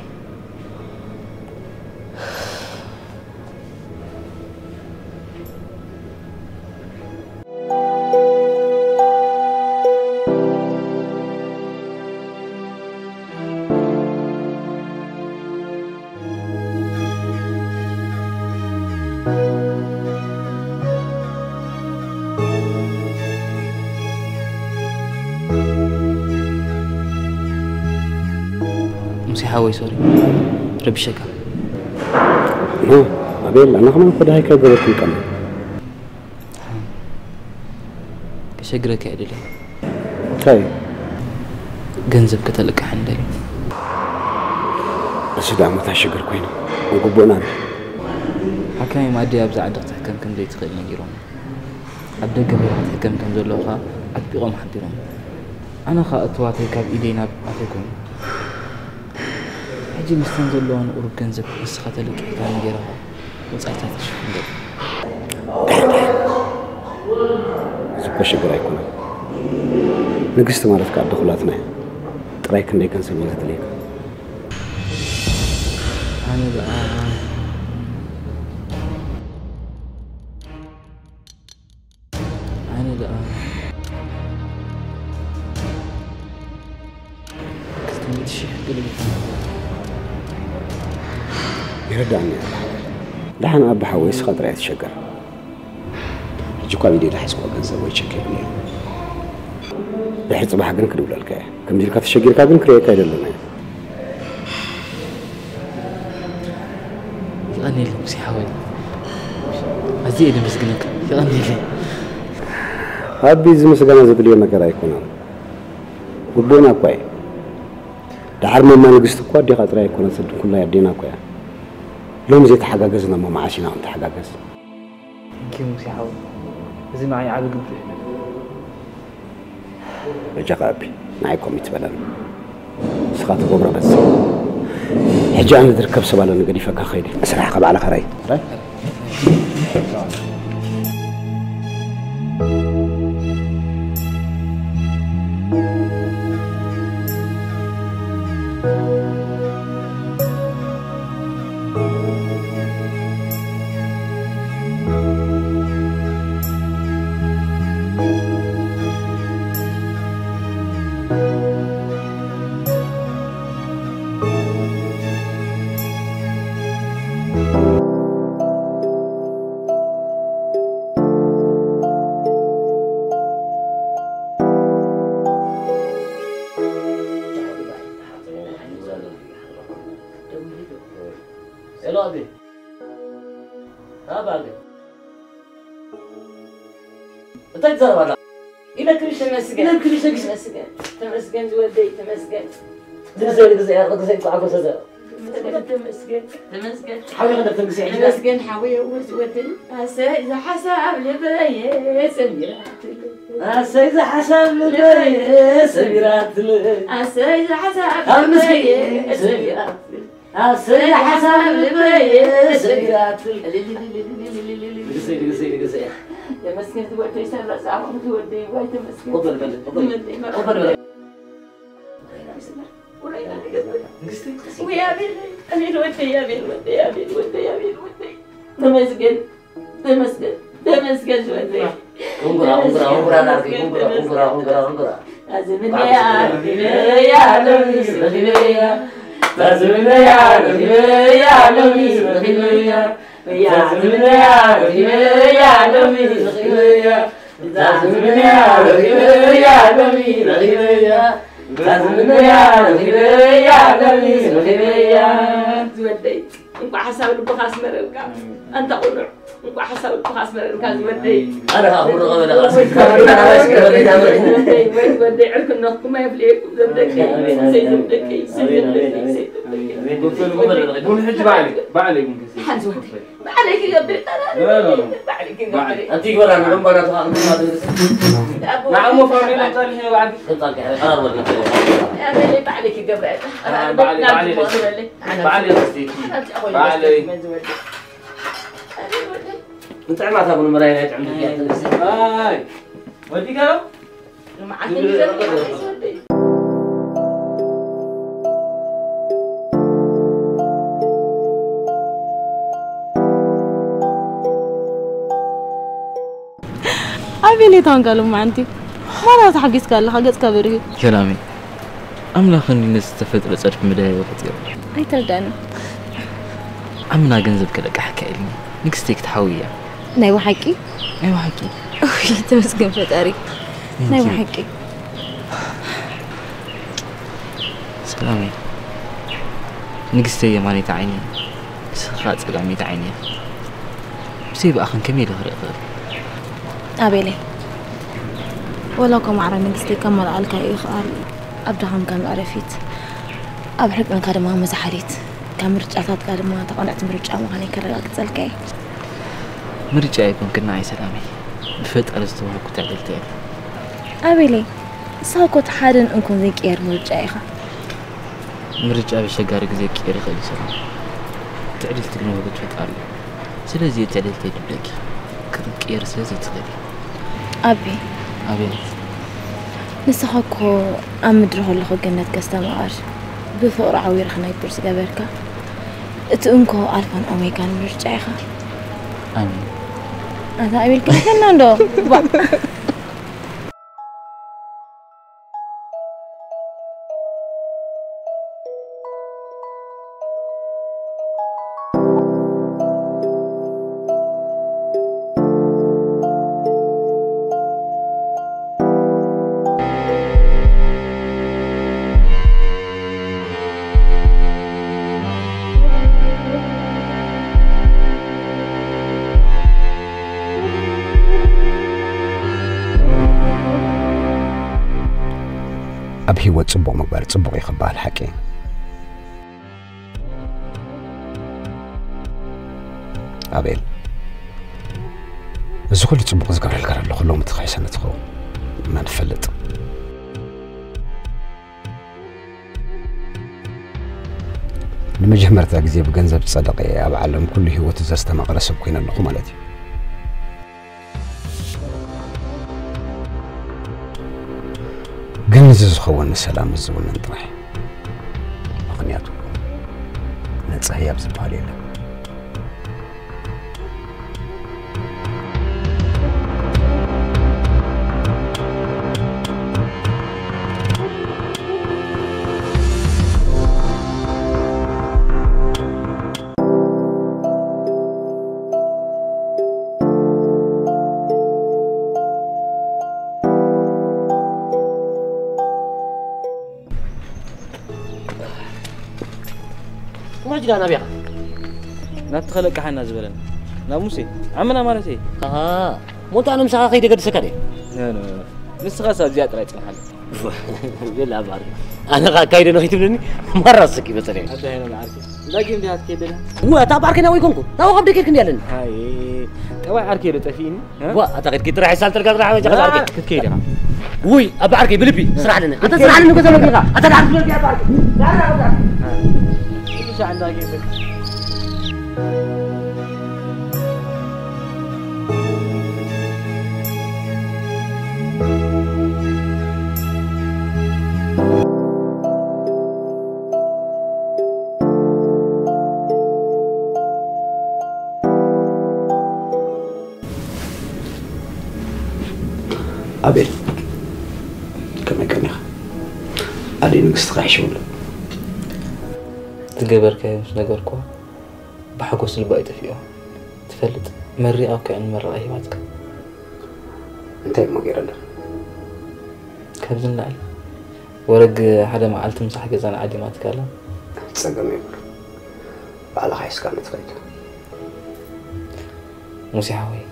ሙሴ ሓወይ፣ ሶሪ ረቢሸካ። ኖ፣ ኣቤል፣ ኣነ ከማን እኮ ደሃይ ከይገበርኩ ይቀኒ። ከሸግረካ እየ ደልየ። እንታይ እዩ? ገንዘብ ከተልቅሓኒ ደልየ። እዚ ደኣ መታ ሽግር ኮይኑ፣ ግቡእና ነው። ሓካይም ኣደይ ኣብዚ ዓዲ ክትሕከም ከም ዘይትኽእል ነጊሮም። ኣብ ደገ ኸይዳ ክትሕከም ከም ዘለዋ ኸኣ ኣጥቢቖም ሓቢሮም። ኣነ ኸኣ እትዋተይ ካብ ኢደይ ናብ ኣፈይ ኮይኑ። ሕጂ ምስተን ዘለዋ ንቑሩብ ገንዘብ ንስኻ ተለቂሕካ ነጊረኻ ወጻኢታት ክሽፍን ገለ። ድሓን ድሓን። እዚ እኮ ሽግር ኣይኮነን። ንግስቲ ማለት ከኣ ኣደ ኩላትና እያ። ጥራይ ክንደይ ገንዘብ እያ ዘድልየካ? ኣነ ደኣ፣ ኣነ ደኣ ክልተ ሚእቲ ሺሕ ገለ ይኸውን። ይርዳእኒ ኣሎ። ደሓን ኣቦ ሓወይ፣ እስኻ ጥራይ ኣይትሸገር። ሕጂ እኳ ኣብ ኢደይ ዝሓዝክዎ ገንዘብ ወይ ቸክ የብለይን። ድሕሪ ጽባሕ ግን ክድውለልካ እየ። ከምዚ ኢልካ ተሸጊርካ ግን ክርእየካ ኣይደልን እየ። የቐንየለይ ሙሴ ሓወይ፣ ኣዝየ እየ ዘመስግነካ። የቐንየለይ። ኣቢ፣ እዚ ምስጋና ዘድልዮ ነገር ኣይኮነን። ውዱእና እኳ እዩ። ደሓር መማ ንግስቲ እኳ ኣዴኻ ጥራይ ኣይኮነትን፣ ኩላ ኣዴና እኳ እያ። ሎሚ ዘይተሓጋገዝና እሞ መዓስ ኢና ክንተሓጋገዝ? ቴንኪዩ ሙሴ ሓወይ፣ እዚ ንዓይ ዓቢ ግቡእ እዩ። በጃኻ ኣቢ፣ ንዓይ ኮሚት በለኒ። ንስኻ ትገብሮ በዚ። ሕጂ ኣነ ዝርከብ ሰብ ኣለኒ፣ ገዲፈካ ከይደ። ስራሕካ ባዕልኻ ራይ። ራይ? ሄሎ ኣቤ። ኣባ ኣቤ። እንታይ ትዛረብ ኣላ? ኢለክርሽ ተመስገን። ኢለክርሽ ተመስገን። ተመስገን ዝወደይ፣ ተመስገን። ንግዜ፣ ንግዜ፣ ንግዜ፣ ንግዜ፣ ንግዜ፣ ተመስገን፣ ተመስገን። ሓውየ ክንደር ተንግዜ፣ ሕጂ። ተመስገን ሓውየ፣ ወዝ ወደይ። ኣሰይ፣ ዝሓሳብ ልበየ ሰሚራትለይ። ኣሰይ፣ ዝሓሳብ ልበየ ሰሚራትለይ። ኣሰይ፣ ዝሓሳብ ኣብ ልበየ ምስኪን ሰሚራትለይ። ኣሰይ፣ ዝሓሳብ ልበየ ሰሚራትለይ። ንግዜ፣ ንግዜ፣ ንግዜ። ተመስገን ዝወደይ፣ ሰብ ረሳዕኹም ዝወደይ፣ ዋይ ተመስገን። ቅበል በል፣ ቅበል። ዝወደይ፣ መርሓባ። ቅበል በል። ውረይና፣ ውረይና፣ ንግስቲ። ውይ፣ ኣቤል፣ ኣቤል ወደይ፣ ኣቤል ወደይ፣ ኣቤል ወደይ፣ ኣቤል ወደይ። ተመስገን፣ ተመስገን፣ ተመስገን ዝወደይ። እንጉራ፣ እንጉራ፣ እንጉራ፣ ናርዲ፣ እንጉራ፣ እንጉራ፣ እንጉራ፣ እንጉራ። ኣዝምነያ፣ ረኺበያ፣ ሎሚ ረኺበያ። ኣዝምነያ፣ ረኺበያ፣ ሎሚ ረኺበያ። ኣዝምነያ፣ ረኺበያ፣ ሎሚ ረኺበያ። እዛ ዝምነያ ረኺበያ ሎሚ ረኺበያ። እዛ ዝምነያ ረኺበያ ሎሚ ረኺበያ። ዝወደይ፣ እንቋዕ ሓሳብ ልብኻ ኣስመረልካ። ኣንታ ቁኑዕ፣ እንቋዕ ሓሳብ ልብኻ ኣስመረልካ ዝወደይ። ኣነ ኸኣ ክብሪ ቐበለ ኸኣ ዝወደይ፣ ወደይ፣ ወደይ፣ ዕርክነትኩም ኣየፍልየኩም ዘምደቀይ፣ ኣሜን፣ ኣሜን፣ ሰይ ኣሜን፣ ዘምደቀይ፣ ኣሜን፣ ሰይ ኣሜን፣ ዘምደቀይ፣ ኣሜን፣ ሰይ ኣሜን፣ ዘምደቀይ። ኣሜን። ቡን ሕጂ ባዕለይ፣ ባዕለይ ቡን ከሰይ። ሓንዚ ወደይ። ባዕለይ ክገብር፣ ባዕለይ ክገብር። ኣንቲ ግበራ፣ ንዕምባና ተኻኽሉ ማለት ንስኻ። ንዓሞ ፋሚሊ ጸኒሑ ባዕዲ። ተጣልቂ፣ ቀራር ወዲ። ኣበለይ ባዕለይ ክገብር። ባዕለይ፣ ባዕለይ። ባዕለይ። ባዕለይ። ንጥዕማታ ቡን ምራይ ናይ ጥዕምቲ። ኣይ፣ ወዲ ገረው። ኣቤል፣ የታንካ ሎማዓንቲ? ማራ ተሓጊስካ ኣለኻ፣ ገጽካ በሪሁ። ሰላመይ፣ ኣምላኽ እንዲ ነዚ ዝተፈጥረ ጸድፊ መድሃይቦ ፈጢሩ። ኣይተረዳእንን። ዓምና ገንዘብ ከለቃሕካ ኢልኒ። ንግስተይ ክትሓውያ። ናይ ብሓቂ? ናይ ብሓቂ። ኡይ፣ ተመስገን ፈጣሪ። ናይ ብሓቂ። ሰላመይ፣ ንግስተይ የማነይቲ ዓይኒ፣ ንስኻ ጸጋመይቲ ዓይኒ። ብዘይ ብኣኽን ከመይ ኢለ ክርኢ እኽእል? ኣቤለይ፣ ወላ እኮ ማዕረ ንግስተይ ከማልኣልካ ይኽኣል። ኣብ ድኻምካ መዕረፊት፣ ኣብ ሕልቅንካ ድማ መዝሓሊት፣ ካብ ምርጫታትካ ድማ ተቐንዕቲ ምርጫ ምዃነይ ከረጋግጸልካ እየ። ምርጫ ኣይኮንክን ንዓይ ሰላመይ፣ ብፈጣሪ ዝተዋህብኩ ትዕድልቲ እየ። ኣቤለይ፣ ንስኻ እኮ እቲ ሓደን እንኮን ዘይቅየር ምርጫ ኢኻ። ምርጫ ብሸጋሪ ግዜ ክቅየር ይኽእል እዩ ሰላም። ትዕድልቲ ግን ውህበት ፈጣሪ እዩ። ስለዚ እቲ ዕድል ተይድብለኪ ክትቅየሪ ስለ ዘይትኽእሊ። ኣቢ። ኣቤት። ንስኻ እኮ ኣብ ምድሪ ከለኹ ገነት ከስተማቕር ብፍቕሪ ዓዊርካ ናይ ቁርሲ ገበርካ። እቲ እንኮ ኣልፋን ኦሜጋን ምርጫ ኢኻ። ኣሜን። ኣታ ኣቤል ከይፈና እንዶ። ባ- ኣብ ህይወት ጽቡቕ ምግባር ጽቡቕ እዩ ክበሃል ሓቂ እዩ። ኣቤል፣ እዚ ኩሉ ጽቡቕ ዝገብረልካ ዘለኹ ሎሚ ትኽሕሰኒ ትኸውን። መን ይፈልጥ? ንመጀመርታ ግዜ ብገንዘብ ዝጸደቐ ኣብ ዓለም ኩሉ ህይወቱ ዘስተማቕረ ሰብ ኮይነ ኣለኹ ማለት እዩ። ግን እዚ ዝኸውን ንሰላም ዝውንን ጥራሕ። ምኽንያቱ ነጻ ህያብ ዝበሃል የለን። ማጅዳ ናብያ ናብቲ ከለቃሓና ዝበለና ናብ ሙሴ ዓመና ማለት እየ። ኣሃ፣ ሞንታ ኣነ ምሳኻ ከይደ ገድሰካ ድየ? ኖ፣ ኖ፣ ኖ። ንስኻስ ኣብዚኣ ጥራይ ጽንሓለ። የላ፣ ኣባ ዓርከይ። ኣነ ኸኣ ኣካይደ ነኺ ትብለኒ? ማራ ስኪ በጸለይ። ኣታ ሄኖም ዓርከይ። እንዳ ጌም ዲኻ ትከይድ ደላ? እወ፣ ኣታ ኣባ ዓርከይ ናበይ ኮንኩ? ናበይ ካብ ደቂድ ክንዲ ኣለኒ? ኣይ፣ ጠባይ ዓርከይ ዶ ጠፊእኒ? እ? ዋ፣ ኣታ ከድኪ ጥራሕ ይሳልጠልካ ጥራሕ በጃ ዋ፣ ዓርከይ። ክትከይድ ኢኻ። ውይ፣ ኣባ ዓርከይ ብልቢ ስራሕ ኣለኒ። ኣታ ስራሕ ኣለኒ ገዛ ለኪኻ። ኣታ ደሓር ትበልኪ ኣባ ዓርከይ። ደሓር፣ ደሓር፣ ደሓር። ኩሉ ሳዕ እንዳ ጌም ኣቤል፣ ከመይ ቀኒኻ? ኣደይ ንግስቲ ቃሕሽውለ። ዝገበርካዮ ምስ ነገርኩዋ፣ ብሓጎስ ልባ እዩ ጠፊኡ። ትፈልጥ፣ መሪቓ እኮ እያ ንመረቓ ሂባትካ። እንታይ እሞ ገይረላ? ካብዚ ንላዕሊ፣ ወረግ ሓደ መዓልቲ ምሳሕ ገዛና ዓዲማትካ ኣላ። ጸገም የብሉ። ባዕልኻ ሒዝካ ንትኸይድ። ሙሴ ሓወይ፣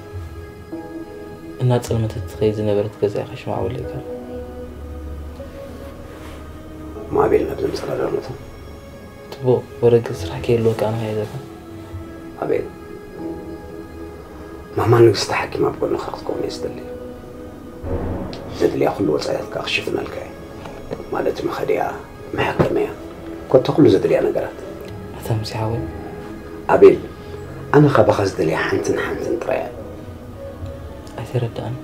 እናጸልመተት ትኸይድ ዝነበረት ገዛ ኢኻ ሽምዓ ወሊዕካ። ማቤል ናብ ዘምጸላ ዶ መታ? ጽቡቕ፣ ወረግ ስራሕ ከይህልወካ ኣነ ከይዘካ። ኣቤል፣ ማማ ንግስቲ ሓኪም ኣብ ጎንኻ ክትከውን እየ ዝደሊ። ዘድልያ ኩሉ ወጻኢታት ከኣ ክሽፍነልካ እየ። ማለት መኸድያ፣ መሐከምያ፣ ኮታ ኩሉ ዘድልያ ነገራት። ኣታ ሙሴ ሓወይ። ኣቤል፣ ኣነ ካባኻ ዝደልያ ሓንትን ሓንትን ጥራይ እያ። ኣይተረዳእን።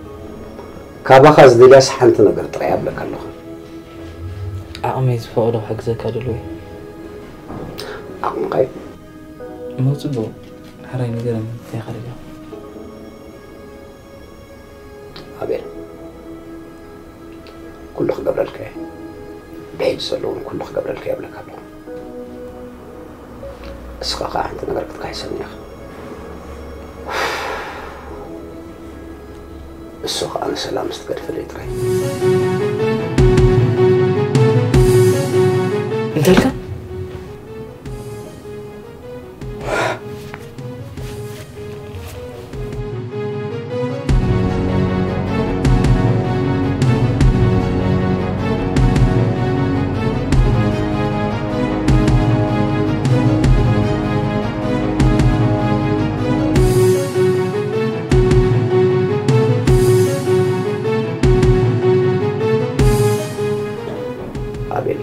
ካባኻ ዝደልያስ ሓንቲ ነገር ጥራይ እያ እብለካ ኣለኹ። ዓቕመይ ዝፈቕዶ ክሕግዘካ ድሉው እየ። ዓቕምኻ እዩ። እሞ ጽቡቕ፣ ሕራይ ንገረኒ፣ እንታይ ኢኻ ደሊኻ? ኣቤል፣ ኩሉ ክገብረልካ እየ። ብሕጂ ዘሎ እውን ኩሉ ክገብረልካ እየ እብለካ ኣለኹ። እስኻ ኸዓ ሓንቲ ነገር ክትካሕሰኒ ኢኻ። እሱ ኸዓ ንሰላም ምስ ትገድፈልይ ጥራይ። እንታይ ኢልካ? ኣቤል፣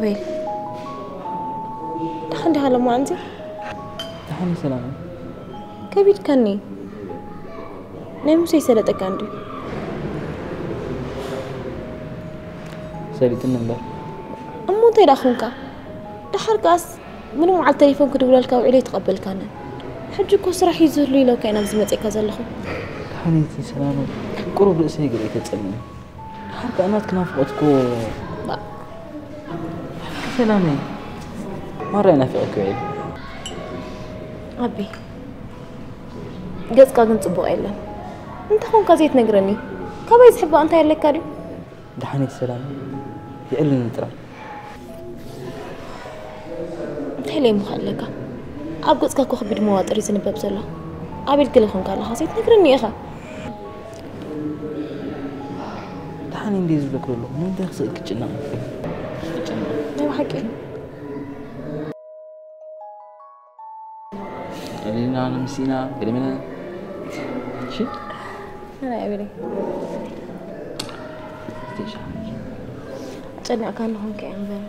ኣቤል፣ ደሓን ዲኻ ሎማዓንቲ? ደሓን እየ ሰላም። ከቢድካኒ። ናይ ሙሴ ይሰለጠካ እንድዩ። ሰሊጥኒ እምበር። እሞ እንታይ ደኣ ኾንካ? ደሓር ከኣስ ምንም መዓልቲ ቴሌፎን ክድውለልካ ውዒለ ኣይተቐበልካንን። ሕጂ እኮ ስራሕ እዩ ዝህሉ ኢለ እኮ እየ ናብዚ መፂእካ ዘለኹ። ደሓነይቲ ሰላመይ፣ ቁሩብ ርእሰይ ገለ ተፀሚሙ። ደሓር ከኣ ናትኪ ናፍቖት እኮ። ባ- ሰላመይ፣ ማራ ይናፍቐኪ ውዒለ። ኣቢ፣ ገጽካ ግን ጽቡቕ የለን። እንታይ ኾንካ ዘይትነግረኒ? ካባይ ዝሕባእ እንታይ ኣለካ ድዩ? ደሓነይቲ ሰላም፣ የዕልልኒ ጥራይ። እንታይ ኢለ እሞ ኣለካ? ኣብ ገጽካ እኮ ከቢድ መዋጥር እዩ ዝንበብ ዘሎ። ኣቤል ገለ ኾንካ ኣለኻ ዘይትነግረኒ ኢኻ። ደሓን እንዴ ዝብለክ ዘሎ? ንምንታይ ክስእል ክጭነቕ? ክጭነቕ? ናይ ብሓቂ? እሊና ንምሲና፣ ገለመለ። እሺ? ኣነ ኣቤለይ። ጨኒቕካ እንኾንከ እያ እምበር።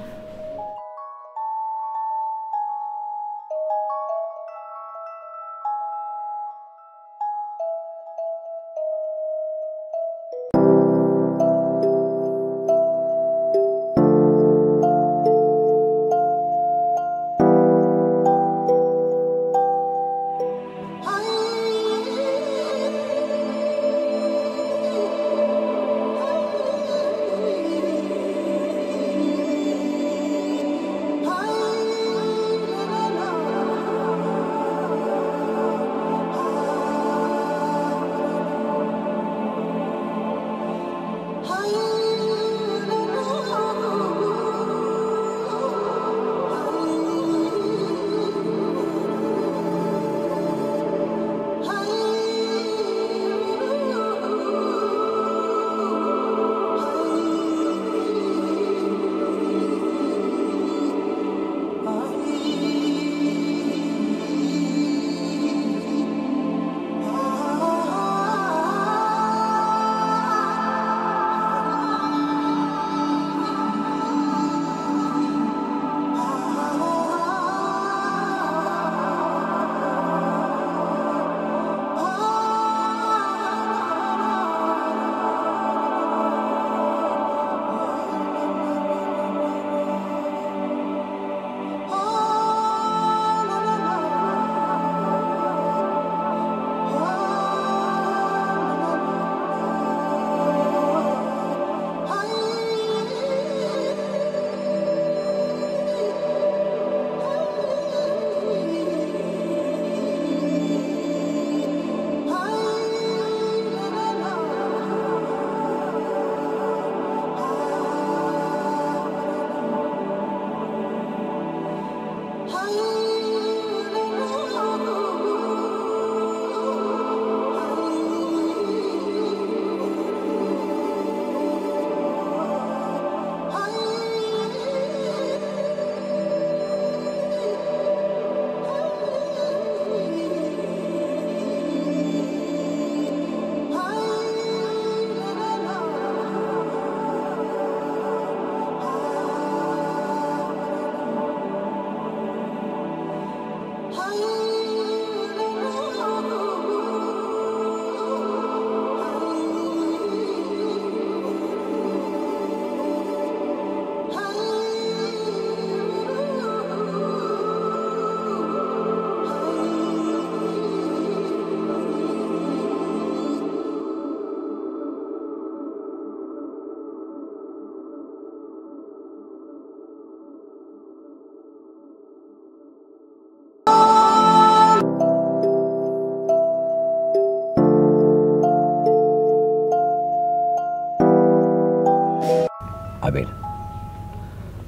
ኣቤል፣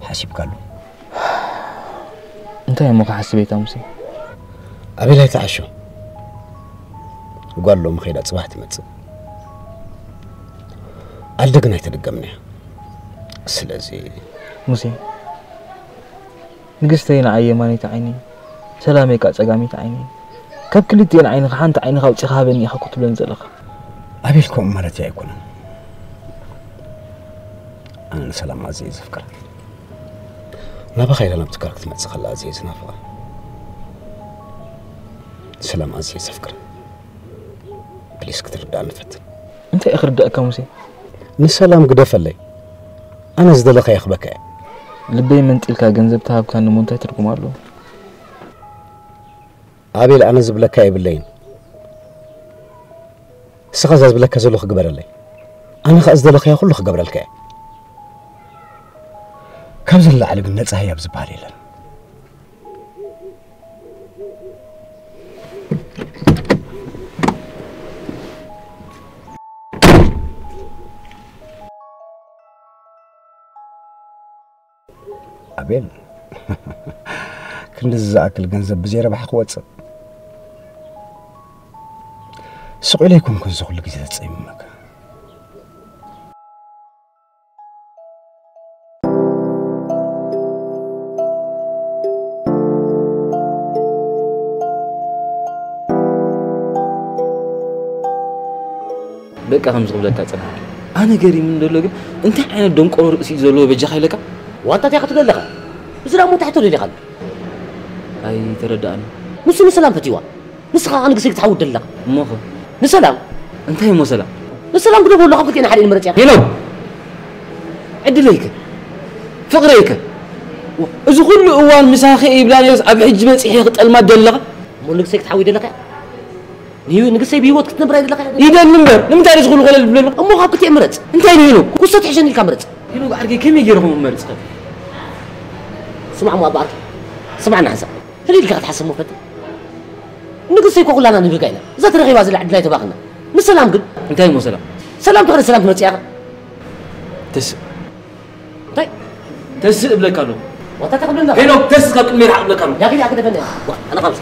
ሓሲብካሉ? እንታይ እሞ ክሓስብ እየ ሙሴ? ኣቤል ኣይትዓሾ። ጓል ሎሚ ከይዳ ጽባሕ ትመጽእ። ኣደ ግን ኣይተደገምናያ። ስለዚ ሙሴ፣ ንግስተይ ንዓይ የማነይቲ ዓይነይ፣ ሰላመይ ከኣ ጸጋመይቲ ዓይነይ። ካብ ክልቲኤን ዓይንኻ ሓንቲ ዓይንኻ ኣውጺኻ ሃበኒ ኢኻ እኮ ትብለኒ ዘለኻ። ኣቤል ከምኡ ማለተይ ኣይኮነን። ኣነ ንሰላም ኣዝየ እየ ዘፍቅራ። ናባኻ ኢላ ናብ ትካል ክትመጽእ ከላ ኣዝየ ዝናፍቓ። ሰላም ኣዝየ ዘፍቅራ። ፕሊስ ክትርዳእ ንፈትን። እንታይ ክርዳእካ ሙሴ? ንሰላም ግደፈለይ። ኣነ ዝደለኻ የኽበካ እየ። ልበይ መንጢልካ ገንዘብ ተሃብካኒ እሞ እንታይ ትርጉም ኣለዎ? ኣቤል፣ ኣነ ዝብለካ የብለይን። ንስኻ እዛ ዝብለካ ዘለኹ ግበረለይ። ኣነ ኸኣ ዝደለኻዮ ኩሉ ክገብረልካ እየ። ካብዚ ንላዕሊ ግን ነጻ ህያብ ዝበሃል የለን። ኣቤል፣ ክንድዚ ዝኣክል ገንዘብ ብዘይ ረብሓ ክወጽእ? ስቕ ኢለ ኣይኮንኩን እዚ ኩሉ ግዜ ተጸሚመካ። በቃ ከምዚ ክብለካ ጽናሕ። ኣነ ገሪሙኒ ዘሎ ግን እንታይ ዓይነት ደንቆሮ ርእሲ እዩ ዘለዎ በጃኻ ኢለካ? ዋንታ እንታይ ክትብል ኣለኻ? እዚ ደኣ እሞ እንታይ ሕቶ ደሊኻ ኣሎ? ኣይተረዳእኒ። ንሱ ንሰላም ፈትይዋ። ንስኻ ከኣ ንግሰይ ክትሓዊ ትደሊ ኣለኻ። እሞኸ? ንሰላም። እንታይ እሞ ሰላም? ንሰላም ግደፎ ኣሎ ካብ ክልቴና ሓደ ንመረጽ እያ። ሄሎ! ዕድለይከ? ፍቕረይከ? እዚ ኩሉ እዋን ምሳኺ ይብላንዮስ ኣብ ሕጂ በጺሐ ክጠልማ ትደሊ ኣለኻ? እሞ ንግሰይ ክትሓዊ ደለኻ እያ? ንዩ ንግሰይ ብህይወት ክትነብር ኣይደለኻ እያ? ይደሊ እምበር ንምንታይ እዚ ኩሉ ኮለል ዝብለሉ? እሞ ካብ ክልቴ ምረጽ። እንታይ ንዩ? ኩስቶ ትሕሸኒ ኢልካ ምረጽ። ሄኖግ ዓርከይ ከመይ ገይረ ከምኡ መርጽ? ስማዕ እሞ ኣባ ዓርከይ፣ ስማዕና ሓንሳእ። ህልይ ኢልካ ክትሓስብ እሞ ፈትን። ንግሰይ እኮ ኩላና ንብህጋ ኢና። እዛ ተረኺባ ዘላ ዕድል ኣይተባኽና። ንሰላም ግን እንታይ እሞ ሰላም? ሰላም ተኾነ ሰላም ትመጽእ እያ። ተስእ። እንታይ? ተስእ እብለካ ኣለኹ። ዋታ ተኽብለና። ሄኖክ ተስእ ካብ ቅድመይ ርሓቕ እብለካ ኣለኹ። ያኺ ያኺ ደፈነ። ዋ፣ ኣነ ኻምስ።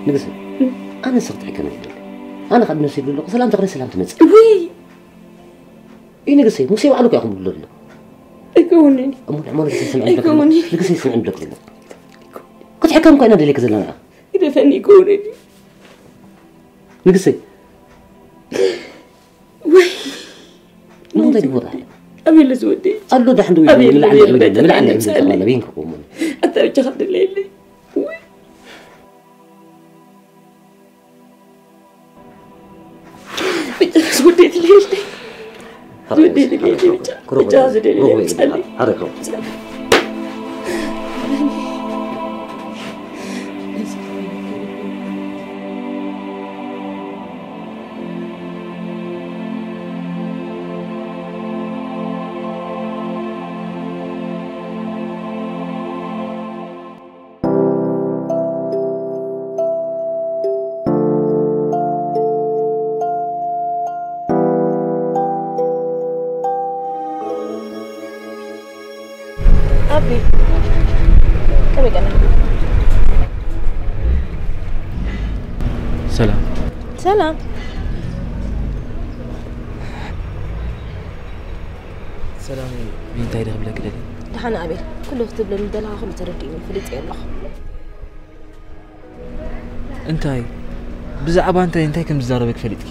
ንግስቲ፣ ኣነ ንስኺ ክትሕከሚ ኣይደልን። ኣነ ካብ ነብሰይ ዝብሎ ሰላም ተኽሪ ሰላም ትመጽእ። ውይ! እዩ ንግሰይ፣ ሙሴ ባዕሉ እኮ እዩ ክብሎ ዘሎ። ኣይከውንን። እሞ ንዕሞ ንግሰይ ስምዒ ንብለክ ኣለኹ። ኣይከውንን። ንግሰይ ስምዒ ንብለክ ኣለኹ። ክትሕከም እኮ ኢና ደልየክ ዘለና ንዓ። ግደፈኒ ኣይከውንን። ንግሰይ። ወይ። እሞ እንታይ ድግበር ኣለ? ኣበይ ኣሎ ዝወደይ? ኣሎ ዳሕን ደው ኢሉ ኣበይ ኣሎ ንላዕሊ ዝወደይ? ንዕሚ ንላዕሊ ንዕሚ ንላዕሊ ተባለ በይንክ ቆሞ። ኣታ ብቻ ከድለየለይ። ወይ። ወደይ ትልየለይ። ወደይ ትልየለይ። ብቻ፣ ብቻ ዝደልየለይ ጸልይ። ኣቢ፣ ከመይ ገለ? ሰላም። ሰላም። ሰላም፣ እንታይ ድኽብለኪ ደሊ? ደሓን ኣቤል፣ ኩሉ ክትብለኒ ደለኻ ኩሉ ተረዲእኒ፣ ፈሊጠ ኣለኹ። እንታይ? ብዛዕባ እንታይ፣ እንታይ ከም ዝዛረበ ክፈልጥኪ?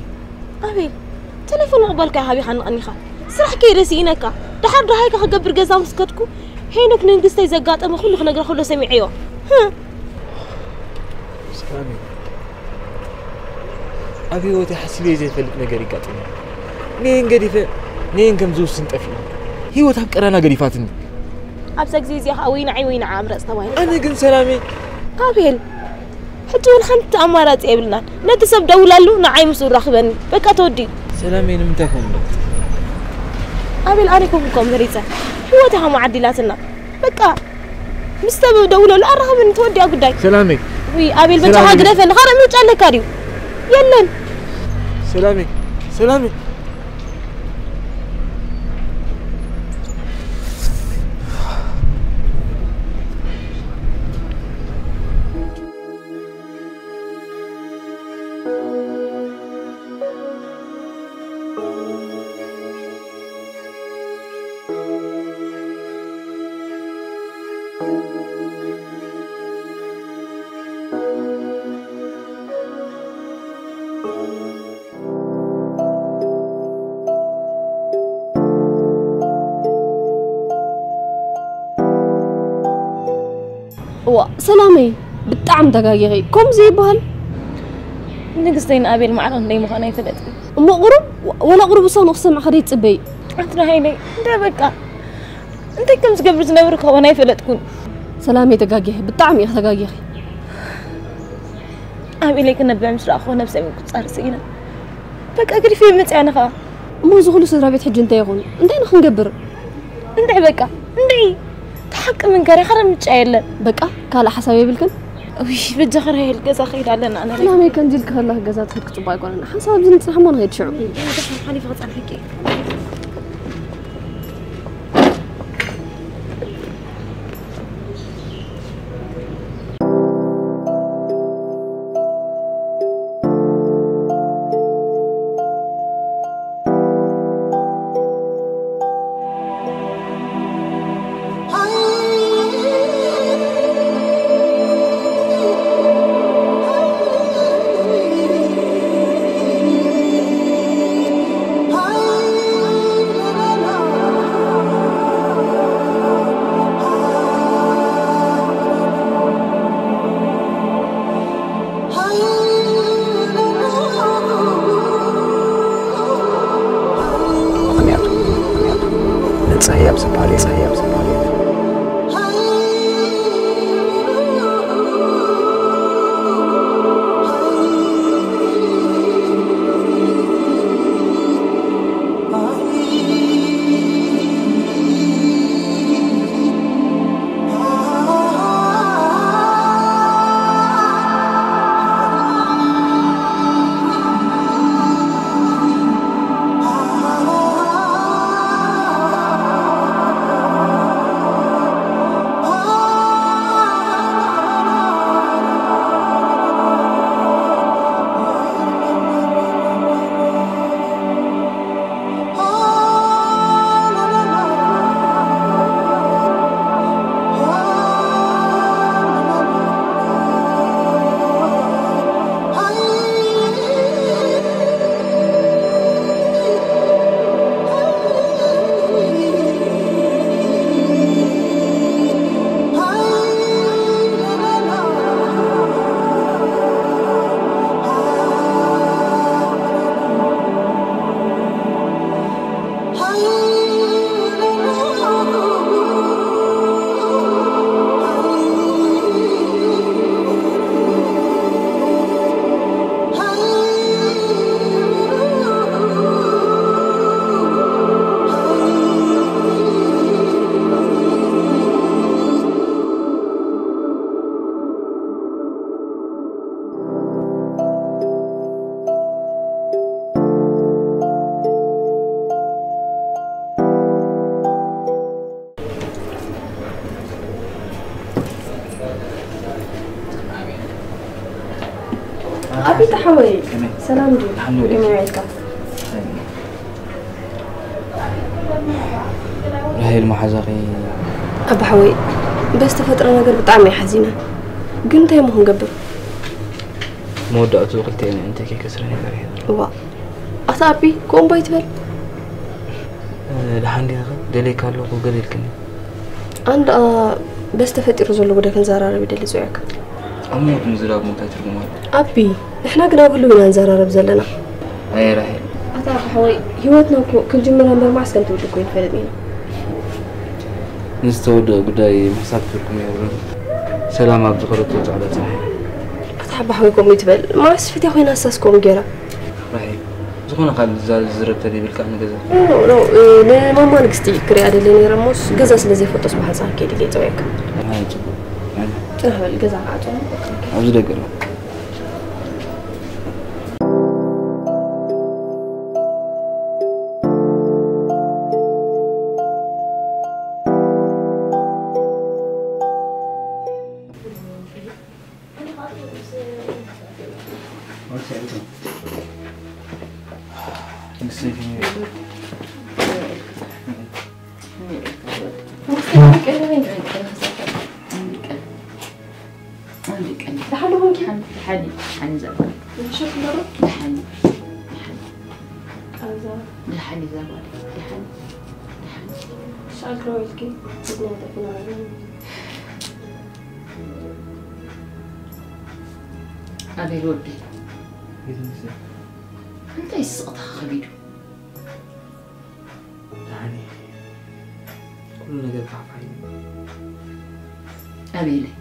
ኣቤል፣ ቴሌፎን ምቕባልካ ሃቢኻ ንቐኒኻ። ስራሕ ከይደ ስኢነካ። ደሓር ደሃይካ ክገብር ገዛ ምስ ከድኩ፣ ሄኖክ ንንግስተይ ዘጋጠመ ኩሉ ክነግራ ኩሎ ሰሚዐዮ። ህም። ሰላም፣ ኣብ ህይወተይ ሓሲበ ዘይፈልጥ ነገር ይጋጥም። ነየን ገዲፈ፣ ነየን ከም ዝውስን ጠፊኡ። ህይወት ኣብ ቀራና ገዲፋትኒ። ኣብዛ ግዜ እዚኣ ኸኣ ወይ ንዓይ ወይ ንዓ ምረጽ ተባሂሉ። ኣነ ግን ሰላመይ። ኣቤል፣ ሕጂ እውን ሓንቲ ኣማራጺ የብልናን። ነቲ ሰብ ደውላሉ፣ ንዓይ ምስኡ ራኽበኒ። በቃ ተወዲኡ። ሰላመይ ንምንታይ ከምኡ? ኣቤል፣ ኣነ ኣይኮንኩን ከምኡ መሪጸ። ህይወት ኢኻ መዓዲላትና። በቃ ምስ ሰብ ደውለሉ፣ ኣራኽበኒ፣ ተወዲኣ ጉዳይ። ሰላመይ። ውይ፣ ኣቤል፣ በጃኻ ሰላመይ። ግደፈኒ። ካልእ ምርጫ ኣለካ ድዩ? የለን። ሰላመይ። ሰላመይ። እዋ፣ ሰላመይ፣ ብጣዕሚ ተጋጊኺ። ከምኡ ዘይበሃል። ንግስተይ ንኣቤል ማዕረ ክንደይ ምዃና ኣይፈለጥኩን። እሞ ቁሩብ፣ ወላ ቁሩብ ውሳኑ ክሰምዕ ከደይ ትጽበዪ? ኣንቲ ንሃይለይ፣ እንደ በቃ፣ እንታይ ከም ዝገብር ዝነብር ክኸውን ኣይፈለጥኩን። ሰላመይ፣ ተጋጊኺ፣ ብጣዕሚ ኢኺ ተጋጊኺ። ኣቤለይ ክነብዕ ምስ ረኣኹ ነብሰይ ምቁጽጻር ስኢነ። በቃ፣ ገዲፈዮ መጽእ ኣነ ኸኣ። እሞ እዚ ኩሉ ስድራ ቤት ሕጂ እንታይ ይኹን? እንታይ ኢና ክንገብር? እንድዒ በቃ፣ እንድዒ። እቲ ሓቂ ምንጋር፣ ካልእ ምርጫ የለን። በቃ፣ ካልእ ሓሳብ የብልክን? ውይ፣ በጃኺ ራሄል፣ ገዛ ከይድ ኣለና፣ ኣነ ራሄል። ሰላመይ፣ ከምዚ ኢልኪ ከለኺ ገዛ ትኸድኪ ጽቡቕ ኣይኮነን። ሓንሳብ ኣብዚ ንጽናሕ እሞ ንኸይድ ሽዑ። ሓሊፈ ክጸንሐኪ እየ። ኣቤት ሓወይ፣ ሰላም ድዩ? ከመይ ውዒልካ? ራሄል መሓዛኺ? ኣባ ሓወይ፣ በዝተፈጥረ ነገር ብጣዕሚ እየ ሓዚነ። ግን እንታይ እሞ ክንገብር? መወዳእትኡ ክልቴና እንታይ ከይከስረ ነገር እየ። እዋ፣ ኣታ ኣቢ፣ ከምኡ እምባ ኣይትበል። እ፣ ደሓን ዲኺ? ደልየካ ኣለኹ፣ ገለ ኢልክኒ። ኣነ ደኣ በዚ ተፈጢሩ ዘሎ ጉዳይ ክንዘራረብ ይደሊ ጽውዕካ። ኣብ ሞት ምዝራብ እንታይ ትርጉም ኣለዎ? ኣቢ፣ ንሕና ግን ኣብ ህሉው ኢና ንዘራረብ ዘለና። ኣየ ራሄል። ኣታ ኣቢ ሓወይ፣ ህይወትና እኮ ክንጅምራ እምበር መዓስ ከም ትውድእ እኮ ኣይንፈልጥን ኢና። ንዝተወደአ ጉዳይ ምሕሳብ ትርጉም የብሉን። ሰላም ኣብ ዝኸደቶ ጻዕዳ ጽንሒ። ኣታ ኣቢ ሓወይ ከምኡ ይትበል። መዓስ ፍትያ ኮይና ንሳስ ከምኡ ገይራ? ራሄል፣ ዝኾነ ካልእ ዝዛረብ ዝዝረብ ተደይብልካ ንገዛ። ኖ፣ ኖ፣ ኖ፣ እ፣ ንማማ ንግስቲ ክሪኣ ደልየ ነይረ እሞስ ገዛ ስለ ዘይፈልጦስ ብሓንሳብ ከይደ ኢለ ይጸውየካ። ኣይ፣ ጽቡቕ። ኣይ። ጽናሕ በል፣ ገዛ ክዓጽዎ። ኣብዚ ደገ ኣሎ። ኣቤል ወደይ፣ እንታይ ስቕታ ከቢዱ? ደሓን እየ። ኩሉ ነገር ፋሕፋሕ ኢሉ። ኣቤለይ፣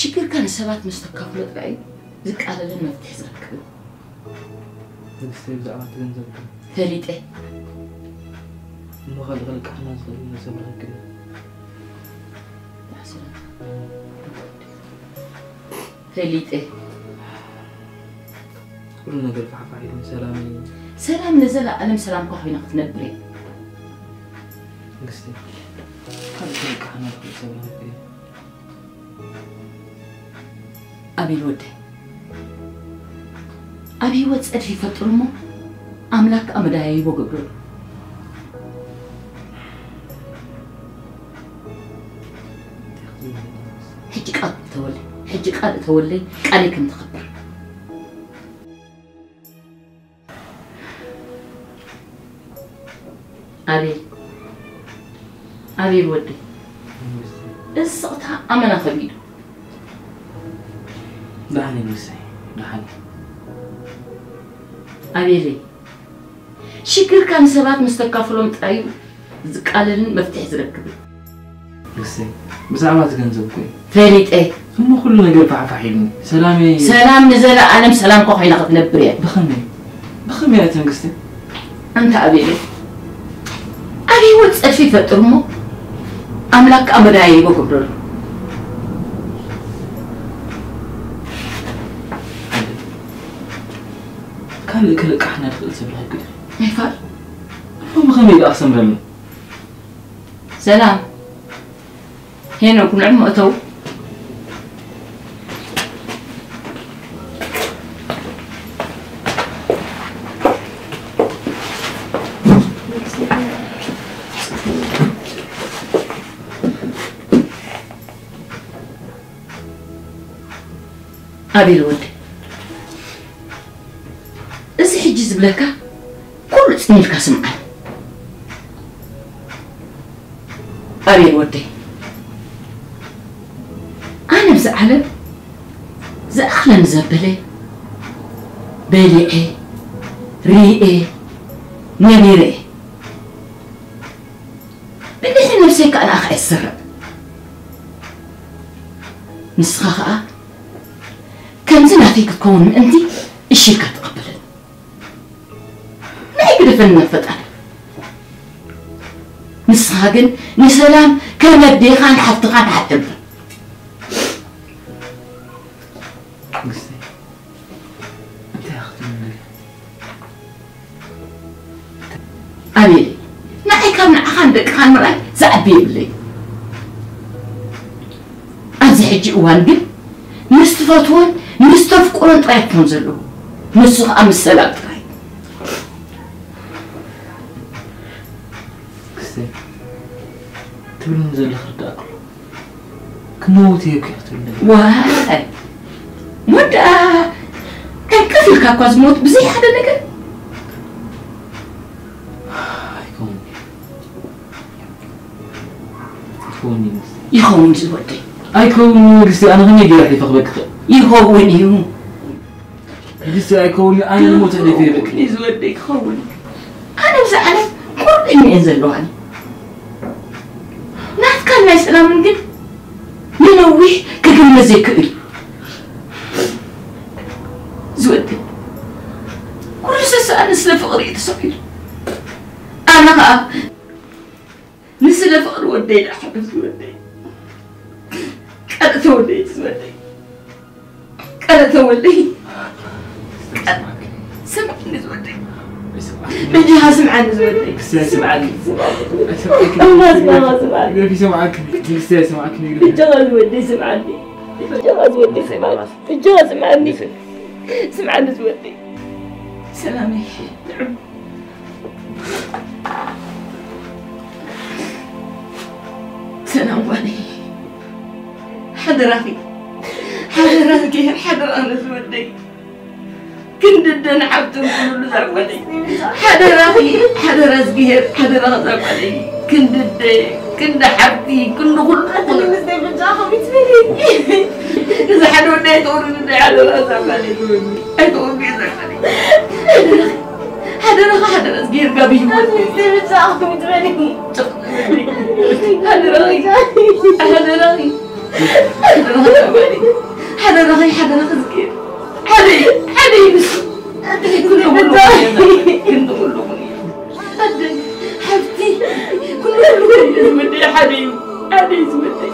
ሽግርካ ንሰባት ምስ ተካፍሎ ጥራይ እዩ ዝቃለልን መፍትሒ ዝረክብን። ንግስተይ፣ ብዛዕባ እቲ ገንዘብ ግን? ፈሊጠ። እሞ ካልእ ከልቅሓና ዝኽእል ሰብ ረኪበ። ተዓስራ። ፈሊጠ። ኩሉ ነገር ፋሕፋሕ ኢሉ ሰላም እዩ። ሰላም ንዘለኣለም ሰላምካ ኮይና ክትነብር እያ። ንግስቲ፣ ካብ ዝልቃሕና ዝኽእል ሰብ ንኽእል። ኣቤል ወደይ፣ ኣብ ህይወት ጸድፊ ይፈጥር እሞ ኣምላክ ከኣ መዳያይቦ ገብረሉ። ሕጂ ቃል እተወለይ፣ ሕጂ ቃል እተወለይ፣ ቃለይ ከም ተኸብር። ኣቤል፣ ኣቤል ወደይ፣ እዚ ስቕታ ኣመና ከቢዱ። ደሓን እዩ ንግስተይ፣ ደሓን እዩ። ኣቤለይ፣ ሽግርካ ንሰባት ምስ ተካፍሎም ጥራይ እዩ ዝቃለልን መፍትሒ ዝረክብን። ንግስተይ፣ ብዛዕባ እቲ ገንዘብ እኮ እዩ። ፈሊጠ። እሞ ኩሉ ነገር ፋሕፋሕ ኢሉኒ። ሰላመይ። ሰላም ንዘለኣለም ሰላምካ ኮይና ክትነብር እያ። ብኸመይ? ብኸመይ ኣቲ ንግስተይ? ኣንታ ኣቤለይ፣ ኣብ ህይወት ጸድፊ ይፈጥር እሞ ኣምላክ ከኣ መዳያይቦ ገብረሉ። ካልእ ክልቃሕና ትኽእል ሰብ ረክብ። ኣይፋል። እሞ ብኸመይ ደኣ ክሰምረልና? ሰላም። ሄኖክ፣ ንዕሞ እተው። ኣቤል ወደይ፣ እዚ ሕጂ ዝብለካ ኩሉ ጽን ኢልካ ስምዓኒ። ኣቤል ወደይ፣ ኣነ ኣብዚ ዓለም ዝኣኽለኒ ዘበለ በሊዐ፣ ሪኤ፣ ነቢረ እየ። ብድሕሪ ነብሰይ ከኣ ንኣኻ እየ ዝስርዕ። ንስኻ ከኣ ከምዚ ናተይ ክትከውን ምእንቲ እሺ ኢልካ ተቐበለኒ። ናይ ግደፈኒ ናብ ፈጣሪ። ንስኻ ግን ንሰላም ከም ኣዴኻን ሓፍትኻን ሓትሕብር። ንግስተይ፣ እንታይ ኢኻ ክትብለኒ? ኣቤለይ፣ ንዓይ ካብ ንዓኻን ደቅኻን ምርኣይ ዝዓቢ የብለይ። ኣብዚ ሕጂ እዋን ግን ምስ ትፈትዎን ምስ ተፍቅሮን ጥራይ ክኾን ዘለዎ። ንሱ ኸኣ ምስ ሰላም ጥራይ። ክሰይ ትብልኒ ዘለኺ ርዳእኩ። ክመውት እየ እኮ ክትብልኒ። ዋይ፣ ወዳ፣ እንታይ ቀስ ኢልካ እኳ ዝሞት ብዘይ ሓደ ነገር? ኣይኮን። ይኸውን እዩ። ይኸውን እዩ ዝወደይ። ኣይከውን መንግስቲ፣ ኣነ ከመይ ገይረ ሕሊፈ ክበክኸ? ይኸውን እዩ። መንግስቲ ኣይከውን እዩ፣ ኣነ ልሞት ሕሊፈ ይበክኸ። ይኸውን እዩ ዝወደይ፣ ክኸውን እዩ። ኣነ ብዛ ዓለም ቁርብ እኒአን ዘለዋኒ። ናትካን ናይ ሰላምን ግን ንነዊሕ ክግመት ዘይክእል እዩ። ዝወደይ፣ ኩሉ ሰሰኣን ስለ ፍቕሪ እዩ ተሰቒሉ። ኣነ ኸኣ ንስለ ፍቕሪ ወደይ ደኣ ሓግዝ ዝወደይ። ቀልእተ ወደይ ዝወደይ። ቀልእተ ወደይ። ስምዓኒ ዝወደይ። በጃኻ ስምዓኒ ዝወደይ። ስምዓኒ። እማ ስምዓኒ፣ ስምዓኒ። በጃኻ ዝወደይ ስምዓኒ። በጃኻ ዝወደይ ስምዓኒ። በጃኻ ስምዓኒ። ስምዓኒ ዝወደይ። ሰላመይ። ሰላም ጓለይ፣ ሓደራኺ፣ ሓደራ እዝግሄር፣ ሓደራ ነዚ ወደይ። ክንድደ ንሓብትን ኩሉ እዛ ጓለይ። ሓደራኺ፣ ሓደራ እዝግሄር፣ ሓደራኺ እዛ ጓለይ። ክንድደ፣ ክንዲ ሓብቲ፣ ክንዲ ኩሉ ኩሉ። እዚ ሓደ ወደይ ኣይተወርድ፣ ሓደራ እዛ ጓለይ። ኣይተወርድ እዛ ጓለይ። ሓደራኺ፣ ሓደራኺ፣ ሓደራ እዝግሄር ጋብዩ። ሓደራኺ፣ ሓደራኺ፣ ሓደራኺ፣ ሓደራኺ፣ ሓደራኺ እዝግሄር። ሓደ፣ ሓደ እዩ ንሱ። ክንዲ ኩሉ፣ ክንዲ ኩሉ። ኣደይ፣ ሓብቲ፣ ኩሉ፣ ኩሉ፣ ኩሉ ዝምድያ ሓደ እዩ። ሓደ እዩ ዝምድያ።